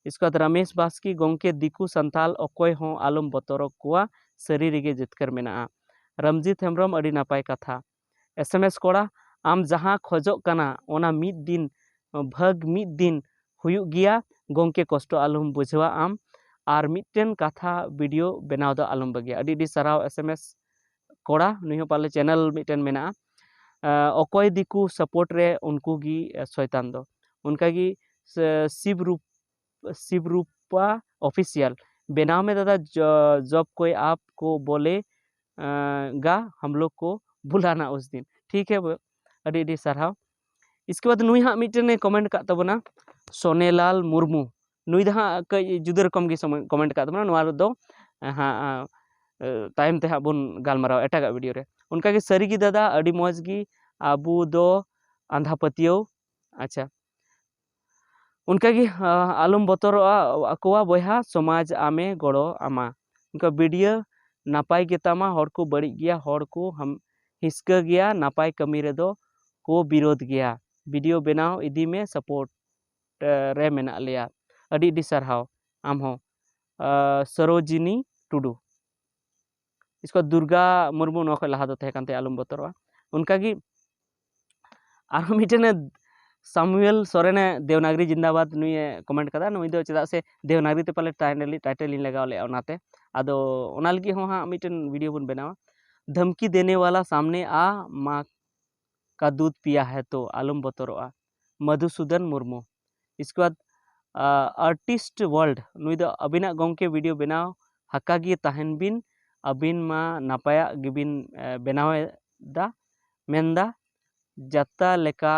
ᱤᱥᱠᱮ ᱵᱟᱫ ᱨᱟᱢᱮᱥ ᱵᱟᱥᱠᱮ, ᱜᱚᱢᱠᱮ ᱫᱤᱠᱩ ᱥᱟᱱᱛᱟᱞ ᱚᱠᱚᱭ ᱦᱚᱸ ᱟᱞᱚᱢ ᱵᱚᱛᱚᱨᱚᱜ ᱠᱚᱣᱟ, ᱥᱟᱹᱨᱤ ᱨᱮᱜᱮ ᱡᱤᱛᱠᱟᱹᱨ ᱢᱮᱱᱟᱜᱼᱟ᱾ ᱨᱟᱢᱡᱤᱛ ᱦᱮᱢᱵᱨᱚᱢ, ᱟᱹᱰᱤ ᱱᱟᱯᱟᱭ ᱠᱟᱛᱷᱟ᱾ ᱮᱥ ᱮᱢ ᱮᱥ ᱠᱚᱲᱟ, ᱟᱢ ᱡᱟᱦᱟᱸ ᱠᱷᱚᱡᱚᱜ ᱠᱟᱱᱟ ᱚᱱᱟ ᱢᱤᱫ ᱫᱤᱱ, ᱵᱷᱟᱹᱜᱽ ᱢᱤᱫ ᱫᱤᱱ ᱦᱩᱭᱩᱜ ᱜᱮᱭᱟ ᱜᱚᱢᱠᱮ, ᱠᱚᱥᱴᱚ ᱟᱞᱚᱢ ᱵᱩᱡᱷᱟᱹᱣᱟ ᱟᱢ᱾ ᱟᱨ ᱢᱤᱫᱴᱮᱱ ᱠᱟᱛᱷᱟ, ᱵᱷᱤᱰᱤᱭᱳ ᱵᱮᱱᱟᱣ ᱫᱚ ᱟᱞᱚᱢ ᱵᱟᱹᱜᱤᱭᱟ᱾ ᱟᱹᱰᱤ ᱟᱹᱰᱤ ᱥᱟᱨᱦᱟᱣ ᱮᱥ ᱮᱢ ᱮᱥ ᱠᱚᱲᱟ, ᱱᱩᱭ ᱦᱚᱸ ᱯᱟᱞᱮ ᱪᱮᱱᱮᱞ ᱢᱤᱫᱴᱮᱱ ᱢᱮᱱᱟᱜᱼᱟ᱾ ᱟᱸ, ᱚᱠᱚᱭ ᱫᱤᱠᱩ ᱥᱟᱯᱳᱨᱴ ᱨᱮ ᱩᱱᱠᱩ ᱜᱮ, ᱮ, ᱥᱚᱭᱛᱟᱱ ᱫᱚ᱾ ᱚᱱᱠᱟᱜᱮ ᱥᱮ-, ᱥᱤᱵ ᱨᱩᱯ-, ᱥᱤᱵ ᱨᱩᱯᱟ ᱚᱯᱷᱤᱥᱤᱭᱟᱞ, ᱵᱮᱱᱟᱣ ᱢᱮ ᱫᱟᱫᱟ, ᱡᱚ-, ᱡᱚᱵ ᱠᱚᱭ ᱟᱯ ᱠᱚ ᱵᱚᱞᱮ, ᱟᱸ, ᱜᱟ ᱦᱟᱢ ᱞᱳᱜ ᱠᱚ ᱵᱩᱞᱟᱱᱟ ᱩᱥ ᱫᱤᱱ᱾ ᱴᱷᱤᱠ ᱦᱮ ᱵᱚ-, ᱟᱹᱰᱤ ᱟᱹᱰᱤ ᱥᱟᱨᱦᱟᱣ᱾ ᱤᱥᱠᱮ ᱵᱟᱫ ᱱᱩᱭ ᱦᱟᱸᱜ ᱢᱤᱫᱴᱮᱱᱮ ᱠᱚᱢᱮᱱᱴ ᱠᱟᱜ ᱛᱟᱵᱚᱱᱟ, ᱥᱚᱱᱮᱞᱟᱞ ᱢᱩᱨᱢᱩ᱾ ᱱᱩᱭ ᱫᱚ ᱦᱟᱸᱜ ᱠᱟᱹᱡ ᱡᱩᱫᱟᱹ ᱨᱚᱠᱚᱢ ᱜᱮ ᱥᱚᱢᱚᱭ ᱠᱚᱢᱮᱱᱴ ᱠᱟᱜ ᱛᱟᱵᱚᱱᱟ᱾ ᱱᱚᱣᱟ ᱨᱮᱫᱚ ᱦᱟᱸᱜ, ᱟᱸ, ᱛᱟᱭᱚᱢ ᱛᱮ ᱦᱟᱸᱜ ᱵᱚᱱ ᱜᱟᱞᱢᱟᱨᱟᱣᱟ ᱮᱴᱟᱜᱟᱜ ᱵᱷᱤᱰᱤᱭᱳ ᱨᱮ᱾ ᱚᱱᱠᱟᱜᱮ ᱥᱟᱹᱨᱤᱜᱮ ᱫᱟᱫᱟ, ᱟᱹᱰᱤ ᱢᱚᱡᱽ ᱜᱮ, ᱟᱵᱚ ᱫᱚ ᱟᱸᱫᱷᱟ ᱯᱟᱹᱛᱭᱟᱹᱣ᱾ ᱟᱪᱪᱷᱟ, ᱚᱱᱠᱟᱜᱮ ᱟᱞᱚᱢ ᱵᱚᱛᱚᱨᱚᱜᱼᱟ ᱟᱠᱚᱣᱟ ᱵᱚᱭᱦᱟ, ᱥᱚᱢᱟᱡᱽ ᱟᱢᱮ ᱜᱚᱲᱚ ᱟᱢᱟ᱾ ᱚᱱᱠᱟ ᱵᱷᱤᱰᱤᱭᱳ ᱱᱟᱯᱟᱭ ᱜᱮᱛᱟᱢᱟ, ᱦᱚᱲ ᱠᱚ ᱵᱟᱹᱲᱤᱡ ᱜᱮᱭᱟ, ᱦᱚᱲ ᱠᱚ ᱦᱤᱥᱠᱟᱹ ᱜᱮᱭᱟ, ᱱᱟᱯᱟᱭ ᱠᱟᱹᱢᱤ ᱨᱮᱫᱚ ᱠᱚ ᱵᱤᱨᱳᱫᱷ ᱜᱮᱭᱟ᱾ ᱵᱷᱤᱰᱤᱭᱳ ᱵᱮᱱᱟᱣ ᱤᱫᱤ ᱢᱮ, ᱥᱟᱯᱳᱨᱴ ᱨᱮ ᱢᱮᱱᱟᱜ ᱞᱮᱭᱟ᱾ ᱟᱹᱰᱤ ᱟᱹᱰᱤ ᱥᱟᱨᱦᱟᱣ ᱟᱢ ᱦᱚᱸ᱾ ᱥᱚᱨᱳᱡᱤᱱᱤ ᱴᱩᱰᱩ, ᱤᱥᱠᱚ ᱫᱩᱨᱜᱟ ᱢᱩᱨᱢᱩ, ᱱᱚᱣᱟ ᱠᱷᱚᱱ ᱞᱟᱦᱟ ᱫᱚ ᱛᱟᱦᱮᱸ ᱠᱟᱱ ᱛᱟᱭᱟ, ᱟᱞᱚᱢ ᱵᱚᱛᱚᱨᱚᱜᱼᱟ᱾ ᱚᱱᱠᱟᱜᱮ ᱟᱨᱦᱚᱸ ᱢᱤᱫᱴᱮᱱ ᱥᱟᱢᱩᱭᱮᱞ ᱥᱚᱨᱮᱱᱮ ᱫᱮᱣᱱᱟᱜᱽᱨᱤ ᱡᱤᱱᱫᱟᱵᱟᱫᱽ ᱱᱩᱭᱮ ᱠᱚᱢᱮᱱᱴ ᱠᱟᱫᱟ᱾ ᱱᱩᱭ ᱫᱚ ᱪᱮᱫᱟᱜ ᱥᱮ ᱫᱮᱣᱱᱟᱜᱽᱨᱤ ᱛᱮ ᱯᱟᱞᱮ ᱴᱟᱭᱴᱮᱞ ᱤᱧ ᱞᱟᱜᱟᱣ ᱞᱮᱫᱼᱟ, ᱚᱱᱟᱛᱮ ᱟᱫᱚ ᱚᱱᱟ ᱞᱟᱹᱜᱤᱫ ᱦᱚᱸ ᱦᱟᱸᱜ ᱢᱤᱫᱴᱮᱱ ᱵᱷᱤᱰᱤᱭᱳ ᱵᱚᱱ ᱵᱮᱱᱟᱣᱟ᱾ ᱫᱷᱟᱢᱠᱤ ᱫᱮᱱᱮ ᱣᱟᱞᱟ ᱥᱟᱢᱱᱮ ᱟ ᱢᱟ ᱠᱟ ᱫᱩᱫᱷ ᱯᱤᱭᱟ ᱦᱮ ᱛᱚ ᱟᱞᱚᱢ ᱵᱚᱛᱚᱨᱚᱜᱼᱟ᱾ ᱢᱚᱫᱷᱩᱥᱩᱫᱚᱱ ᱢᱩᱨᱢᱩ᱾ ᱤᱥᱠᱮ ᱵᱟᱫ ᱟᱨᱴᱤᱥᱴ ᱣᱟᱨᱞᱰ, ᱱᱩᱭ ᱫᱚ ᱟᱹᱵᱤᱱᱟᱜ ᱜᱚᱢᱠᱮ ᱵᱷᱤᱰᱤᱭᱳ ᱵᱮᱱᱟᱣ ᱦᱟᱠᱟ ᱜᱮ ᱛᱟᱦᱮᱱ ᱵᱤᱱ, ᱟᱹᱵᱤᱱ ᱢᱟ ᱱᱟᱯᱟᱭᱟᱜ ᱜᱮᱵᱤᱱ ᱵᱮᱱᱟᱣ ᱮᱫᱟ ᱢᱮᱱᱫᱟ, ᱡᱟᱛᱟ ᱞᱮᱠᱟ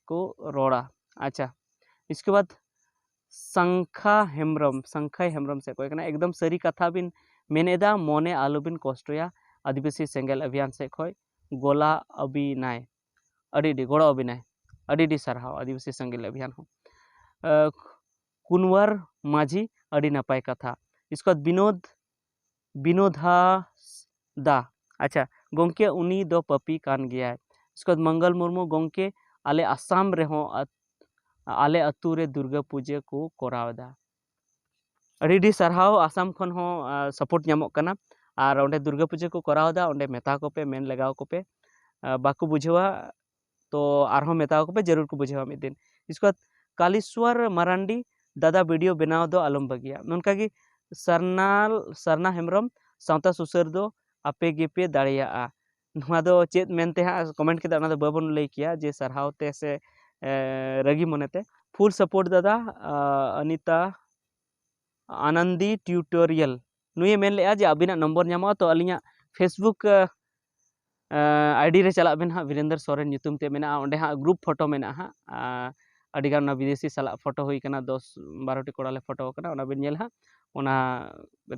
ᱠᱚ ᱨᱚᱲᱟ᱾ ᱟᱪᱪᱷᱟ, ᱤᱥᱠᱮ ᱵᱟᱫ ᱥᱟᱝᱠᱷᱟ ᱦᱮᱢᱵᱨᱚᱢ, ᱥᱟᱝᱠᱷᱟᱭ ᱦᱮᱢᱵᱨᱚᱢ ᱥᱮᱫ ᱠᱷᱚᱱ ᱠᱟᱱᱟ, ᱮᱠᱫᱚᱢ ᱥᱟᱹᱨᱤ ᱠᱟᱛᱷᱟ ᱵᱤᱱ ᱢᱮᱱ ᱮᱫᱟ, ᱢᱚᱱᱮ ᱟᱞᱚᱵᱤᱱ ᱠᱚᱥᱴᱚᱭᱟ᱾ ᱟᱹᱫᱤᱵᱟᱹᱥᱤ ᱥᱮᱸᱜᱮᱞ ᱚᱵᱷᱤᱭᱟᱱ ᱥᱮᱫ ᱠᱷᱚᱱ ᱜᱚᱞᱟ ᱚᱵᱷᱤᱱᱟᱭ, ᱟᱹᱰᱤ ᱟᱹᱰᱤ ᱜᱚᱲᱚ ᱚᱵᱷᱤᱱᱟᱭ, ᱟᱹᱰᱤ ᱟᱹᱰᱤ ᱥᱟᱨᱦᱟᱣ ᱟᱹᱫᱤᱵᱟᱹᱥᱤ ᱥᱮᱸᱜᱮᱞ ᱚᱵᱷᱤᱭᱟᱱ ᱦᱚᱸ᱾ ᱠᱩᱱᱣᱟᱨ ᱢᱟᱹᱡᱷᱤ, ᱟᱹᱰᱤ ᱱᱟᱯᱟᱭ ᱠᱟᱛᱷᱟ᱾ ᱤᱥᱠᱮ ᱵᱟᱫ ᱵᱤᱱᱳᱫ, ᱵᱤᱱᱳᱫᱷᱟ ᱫᱟ, ᱟᱪᱪᱷᱟ ᱜᱚᱢᱠᱮ, ᱩᱱᱤ ᱫᱚ ᱯᱟᱹᱯᱤ ᱠᱟᱱ ᱜᱮᱭᱟᱭ᱾ ᱤᱥᱠᱮ ᱵᱟᱫ ᱢᱚᱝᱜᱚᱞ ᱢᱩᱨᱢᱩ, ᱜᱚᱢᱠᱮ, ᱟᱞᱮ ᱟᱥᱟᱢ ᱨᱮᱦᱚᱸ ᱟᱞᱮ ᱟᱹᱛᱩ ᱨᱮ ᱫᱩᱨᱜᱟᱹ ᱯᱩᱡᱟᱹ ᱠᱚ ᱠᱚᱨᱟᱣ ᱮᱫᱟ᱾ ᱟᱹᱰᱤ ᱟᱹᱰᱤ ᱥᱟᱨᱦᱟᱣ, ᱟᱥᱟᱢ ᱠᱷᱚᱱ ᱦᱚᱸ ᱥᱟᱯᱳᱨᱴ ᱧᱟᱢᱚᱜ ᱠᱟᱱᱟ᱾ ᱟᱨ ᱚᱸᱰᱮ ᱫᱩᱨᱜᱟᱹ ᱯᱩᱡᱟᱹ ᱠᱚ ᱠᱚᱨᱟᱣ ᱮᱫᱟ, ᱚᱸᱰᱮ ᱢᱮᱛᱟ ᱠᱚᱯᱮ, ᱢᱮᱱ ᱞᱟᱜᱟᱣ ᱠᱚᱯᱮ, ᱵᱟᱠᱚ ᱵᱩᱡᱷᱟᱹᱣᱟ ᱛᱚ ᱟᱨᱦᱚᱸ ᱢᱮᱛᱟ ᱠᱚᱯᱮ, ᱡᱟᱹᱨᱩᱲ ᱠᱚ ᱵᱩᱡᱷᱟᱹᱣᱟ ᱢᱤᱫ ᱫᱤᱱ᱾ ᱤᱥᱠᱮ ᱵᱟᱫ ᱠᱟᱞᱤᱥᱣᱟᱨ ᱢᱟᱨᱟᱱᱰᱤ, ᱫᱟᱫᱟ ᱵᱷᱤᱰᱤᱭᱳ ᱵᱮᱱᱟᱣ ᱫᱚ ᱟᱞᱚᱢ ᱵᱟᱹᱜᱤᱭᱟ᱾ ᱱᱚᱝᱠᱟ ᱜᱮ ᱥᱟᱨᱱᱟ, ᱥᱟᱨᱱᱟ ᱦᱮᱢᱵᱨᱚᱢ, ᱥᱟᱶᱛᱟ ᱥᱩᱥᱟᱹᱨ ᱫᱚ ᱟᱯᱮ ᱜᱮᱯᱮ ᱫᱟᱲᱮᱭᱟᱜᱼᱟ᱾ ᱱᱚᱣᱟ ᱫᱚ ᱪᱮᱫ ᱢᱮᱱᱛᱮ ᱦᱟᱸᱜ ᱠᱚᱢᱮᱱᱴ ᱠᱮᱫᱟ, ᱚᱱᱟ ᱫᱚ ᱵᱟᱵᱚᱱ ᱞᱟᱹᱭ ᱠᱮᱭᱟ ᱡᱮ ᱥᱟᱨᱦᱟᱣ ᱛᱮ ᱥᱮ ᱨᱟᱹᱜᱤ ᱢᱚᱱᱮᱛᱮ᱾ ᱯᱷᱩᱞ ᱥᱟᱯᱳᱨᱴ ᱫᱟᱫᱟ, ᱟᱱᱤᱛᱟ ᱟᱱᱟᱱᱫᱤ ᱴᱤᱭᱩᱴᱳᱨᱤᱭᱟᱞ, ᱱᱩᱭᱮ ᱢᱮᱱ ᱞᱮᱫᱼᱟ ᱡᱮ ᱟᱹᱵᱤᱱᱟᱜ ᱱᱚᱢᱵᱚᱨ ᱧᱟᱢᱚᱜᱼᱟ ᱛᱚ ᱟᱹᱞᱤᱧᱟᱜ ᱯᱷᱮᱥᱵᱩᱠ ᱟᱭᱰᱤ ᱨᱮ ᱪᱟᱞᱟᱜ ᱵᱮᱱ ᱦᱟᱸᱜ, ᱵᱤᱨᱮᱱᱫᱚᱨ ᱥᱚᱨᱮᱱ ᱧᱩᱛᱩᱢ ᱛᱮ ᱢᱮᱱᱟᱜᱼᱟ, ᱚᱸᱰᱮ ᱦᱟᱸᱜ ᱜᱨᱩᱯ ᱯᱷᱳᱴᱳ ᱢᱮᱱᱟᱜᱼᱟ ᱦᱟᱸᱜ᱾ ᱟᱹᱰᱤᱜᱟᱱ ᱚᱱᱟ ᱵᱤᱫᱮᱥᱤ ᱥᱟᱞᱟᱜ ᱯᱷᱳᱴᱳ ᱦᱩᱭ ᱠᱟᱱᱟ, ᱫᱚᱥ ᱵᱟᱨᱚ ᱴᱤ ᱠᱚᱲᱟ ᱞᱮ ᱯᱷᱳᱴᱳ ᱟᱠᱟᱱᱟ, ᱚᱱᱟ ᱵᱮᱱ ᱧᱮᱞ ᱦᱟᱸᱜ, ᱚᱱᱟ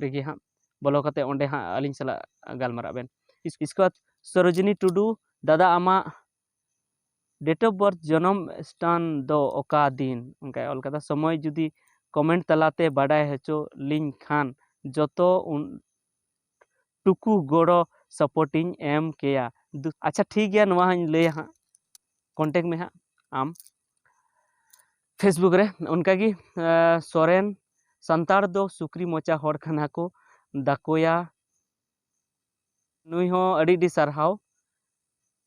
ᱨᱮᱜᱮ ᱦᱟᱸᱜ ᱵᱚᱞᱚ ᱠᱟᱛᱮ ᱚᱸᱰᱮ ᱦᱟᱸᱜ ᱟᱹᱞᱤᱧ ᱥᱟᱞᱟᱜ ᱜᱟᱞᱢᱟᱨᱟᱜ ᱵᱮᱱ᱾ ᱤᱥᱠᱮ ᱵᱟᱫ ᱥᱚᱨᱳᱡᱤᱱᱤ ᱴᱩᱰᱩ, ᱫᱟᱫᱟ ᱟᱢᱟᱜ date of birth, ᱡᱚᱱᱚᱢ ᱥᱛᱷᱟᱱ ᱫᱚ ᱚᱠᱟ ᱫᱤᱱ? ᱚᱱᱠᱟᱭ ᱚᱞ ᱠᱟᱫᱟ᱾ ᱥᱚᱢᱚᱭ ᱡᱩᱫᱤ comment ᱛᱟᱞᱟᱛᱮ ᱵᱟᱰᱟᱭ ᱦᱚᱪᱚ ᱞᱤᱧ ᱠᱷᱟᱱ ᱡᱚᱛᱚ ᱩᱱ ᱴᱩᱠᱩ ᱜᱚᱲᱚ support ᱤᱧ ᱮᱢ ᱠᱮᱭᱟ᱾ ᱫᱩ- ᱟᱪᱪᱷᱟ, ᱴᱷᱤᱠ ᱜᱮᱭᱟ, ᱱᱚᱣᱟ ᱦᱚᱸᱧ ᱞᱟᱹᱭᱟ ᱦᱟᱸᱜ, contact ᱢᱮ ᱦᱟᱸᱜ ᱟᱢ Facebook ᱨᱮ᱾ ᱚᱱᱠᱟᱜᱮ ᱥᱚᱨᱮᱱ, ᱥᱟᱱᱛᱟᱲ ᱫᱚ ᱥᱩᱠᱨᱤ ᱢᱚᱪᱟ ᱦᱚᱲ ᱠᱟᱱᱟ ᱠᱚ, ᱫᱟᱠᱚᱭᱟ᱾ ᱱᱩᱭ ᱦᱚᱸ ᱟᱹᱰᱤ ᱟᱹᱰᱤ ᱥᱟᱨᱦᱟᱣ᱾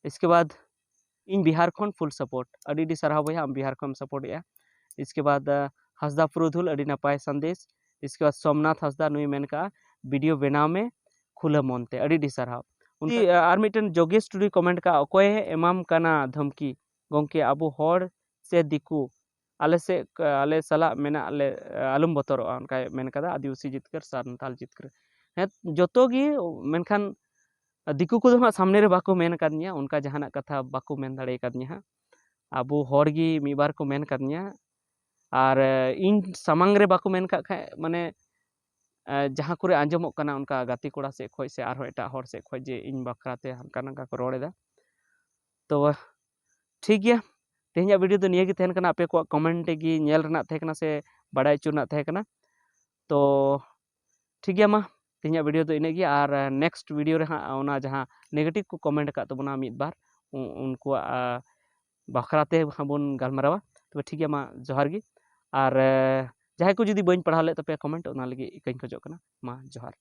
ᱤᱥᱠᱮ ᱵᱟᱫ ᱤᱧ ᱵᱤᱦᱟᱨ ᱠᱷᱚᱱ full support, ᱟᱹᱰᱤ ᱟᱹᱰᱤ ᱥᱟᱨᱦᱟᱣ ᱵᱚᱭᱦᱟ, ᱟᱢ ᱵᱤᱦᱟᱨ ᱠᱷᱚᱱ ᱥᱟᱯᱳᱨᱴ ᱮᱜᱼᱟ᱾ ᱤᱥᱠᱮ ᱵᱟᱫ ᱦᱟᱸᱥᱫᱟ ᱯᱩᱨᱩᱫᱷᱩᱞ, ᱟᱹᱰᱤ ᱱᱟᱯᱟᱭ ᱥᱟᱸᱫᱮᱥ᱾ ᱤᱥᱠᱮ ᱵᱟᱫ ᱥᱳᱢᱱᱟᱛᱷ ᱦᱟᱸᱥᱫᱟ, ᱱᱩᱭ ᱢᱮᱱ ᱠᱟᱜᱼᱟ, video ᱵᱮᱱᱟᱣ ᱢᱮ ᱠᱷᱩᱞᱟᱹ ᱢᱚᱱᱛᱮ, ᱟᱹᱰᱤ ᱟᱹᱰᱤ ᱥᱟᱨᱦᱟᱣ᱾ ᱩᱱᱤ ᱟᱨ ᱢᱤᱫᱴᱮᱱ ᱡᱳᱜᱮᱥ ᱴᱩᱰᱩᱭ comment ᱠᱟᱜᱼᱟ, ᱚᱠᱚᱭᱮ ᱮᱢᱟᱢ ᱠᱟᱱᱟ ᱫᱷᱚᱢᱠᱤ? ᱜᱚᱢᱠᱮ, ᱟᱵᱚ ᱦᱚᱲ ᱥᱮ ᱫᱤᱠᱩ, ᱟᱞᱮ ᱥᱮᱫ ᱟᱞᱮ ᱥᱟᱞᱟᱜ ᱢᱮᱱᱟᱜ ᱞᱮ, ᱟᱞᱚᱢ ᱵᱚᱛᱚᱨᱚᱜᱼᱟ, ᱚᱱᱠᱟᱭ ᱢᱮᱱ ᱠᱟᱫᱟ᱾ ᱟᱹᱫᱤᱵᱟᱹᱥᱤ ᱡᱤᱛᱠᱟᱹᱨ, ᱥᱟᱱᱛᱟᱞ ᱡᱤᱛᱠᱟᱹᱨ, ᱦᱮᱸ, ᱡᱚᱛᱚ ᱜᱮ᱾ ᱢᱮᱱᱠᱷᱟᱱ ᱫᱤᱠᱩ ᱠᱚᱫᱚ ᱦᱟᱸᱜ ᱥᱟᱢᱱᱮ ᱨᱮ ᱵᱟᱠᱚ ᱢᱮᱱ ᱟᱠᱟᱫᱤᱧᱟ, ᱚᱱᱠᱟ ᱡᱟᱦᱟᱱᱟᱜ ᱠᱟᱛᱷᱟ ᱵᱟᱠᱚ ᱢᱮᱱ ᱫᱟᱲᱮ ᱟᱠᱟᱫᱤᱧᱟ ᱦᱟᱸᱜ᱾ ᱟᱵᱚ ᱦᱚᱲ ᱜᱮ ᱢᱤᱫ ᱵᱟᱨ ᱠᱚ ᱢᱮᱱ ᱟᱠᱟᱫᱤᱧᱟ᱾ ᱟᱨ ᱤᱧ ᱥᱟᱢᱟᱝ ᱨᱮ ᱵᱟᱠᱚ ᱢᱮᱱ ᱠᱟᱜ ᱠᱷᱟᱡ, ᱢᱟᱱᱮ ᱡᱟᱦᱟᱸ ᱠᱚᱨᱮ ᱟᱸᱡᱚᱢᱚᱜ ᱠᱟᱱᱟ ᱚᱱᱠᱟ ᱜᱟᱛᱮ ᱠᱚᱲᱟ ᱥᱮᱫ ᱠᱷᱚᱡ ᱥᱮ ᱟᱨᱦᱚᱸ ᱮᱴᱟᱜ ᱦᱚᱲ ᱥᱮᱫ ᱠᱷᱚᱡ ᱡᱮ ᱤᱧ ᱵᱟᱠᱷᱨᱟ ᱛᱮ ᱦᱟᱱᱠᱟ ᱱᱟᱝᱠᱟ ᱠᱚ ᱨᱚᱲ ᱮᱫᱟ᱾ ᱛᱚ ᱴᱷᱤᱠ ᱜᱮᱭᱟ, ᱛᱮᱦᱮᱧᱟᱜ video ᱫᱚ ᱱᱤᱭᱟᱹ ᱜᱮ ᱛᱟᱦᱮᱱ ᱠᱟᱱᱟ᱾ ᱟᱯᱮ ᱠᱚᱣᱟᱜ comment ᱜᱮ ᱧᱮᱞ ᱨᱮᱱᱟᱜ ᱛᱟᱦᱮᱸ ᱠᱟᱱᱟ ᱥᱮ ᱵᱟᱲᱟᱭ ᱦᱚᱪᱚ ᱨᱮᱱᱟᱜ ᱛᱟᱦᱮᱸ ᱠᱟᱱᱟ᱾ ᱛᱚ ᱴᱷᱤᱠ ᱜᱮᱭᱟ, ᱢᱟ ᱛᱮᱦᱮᱧᱟᱜ video ᱫᱚ ᱤᱱᱟᱹᱜ ᱜᱮ, ᱟᱨ next video ᱨᱮ ᱦᱟᱸᱜ ᱚᱱᱟ ᱡᱟᱦᱟᱸ negative ᱠᱚ comment ᱟᱠᱟᱫ ᱛᱟᱵᱚᱱᱟ ᱢᱤᱫ ᱵᱟᱨ, ᱩ- ᱩᱱᱠᱩᱣᱟᱜ ᱟ, ᱵᱟᱠᱷᱨᱟ ᱛᱮ ᱦᱟᱸᱜ ᱵᱚᱱ ᱜᱟᱞᱢᱟᱨᱟᱣᱟ᱾ ᱛᱚᱵᱮ ᱴᱷᱤᱠ ᱜᱮᱭᱟ, ᱢᱟ ᱡᱚᱦᱟᱨ ᱜᱮ᱾ ᱟᱨ ᱮ, ᱡᱟᱦᱟᱸᱭ ᱠᱚ ᱡᱩᱫᱤ ᱵᱟᱹᱧ ᱯᱟᱲᱦᱟᱣ ᱞᱮᱫ ᱛᱟᱯᱮᱭᱟ comment, ᱚᱱᱟ ᱞᱟᱹᱜᱤᱫ ᱤᱠᱟᱹᱧ ᱠᱷᱚᱡᱚᱜ ᱠᱟᱱᱟ᱾ ᱢᱟ ᱡᱚᱦᱟᱨ᱾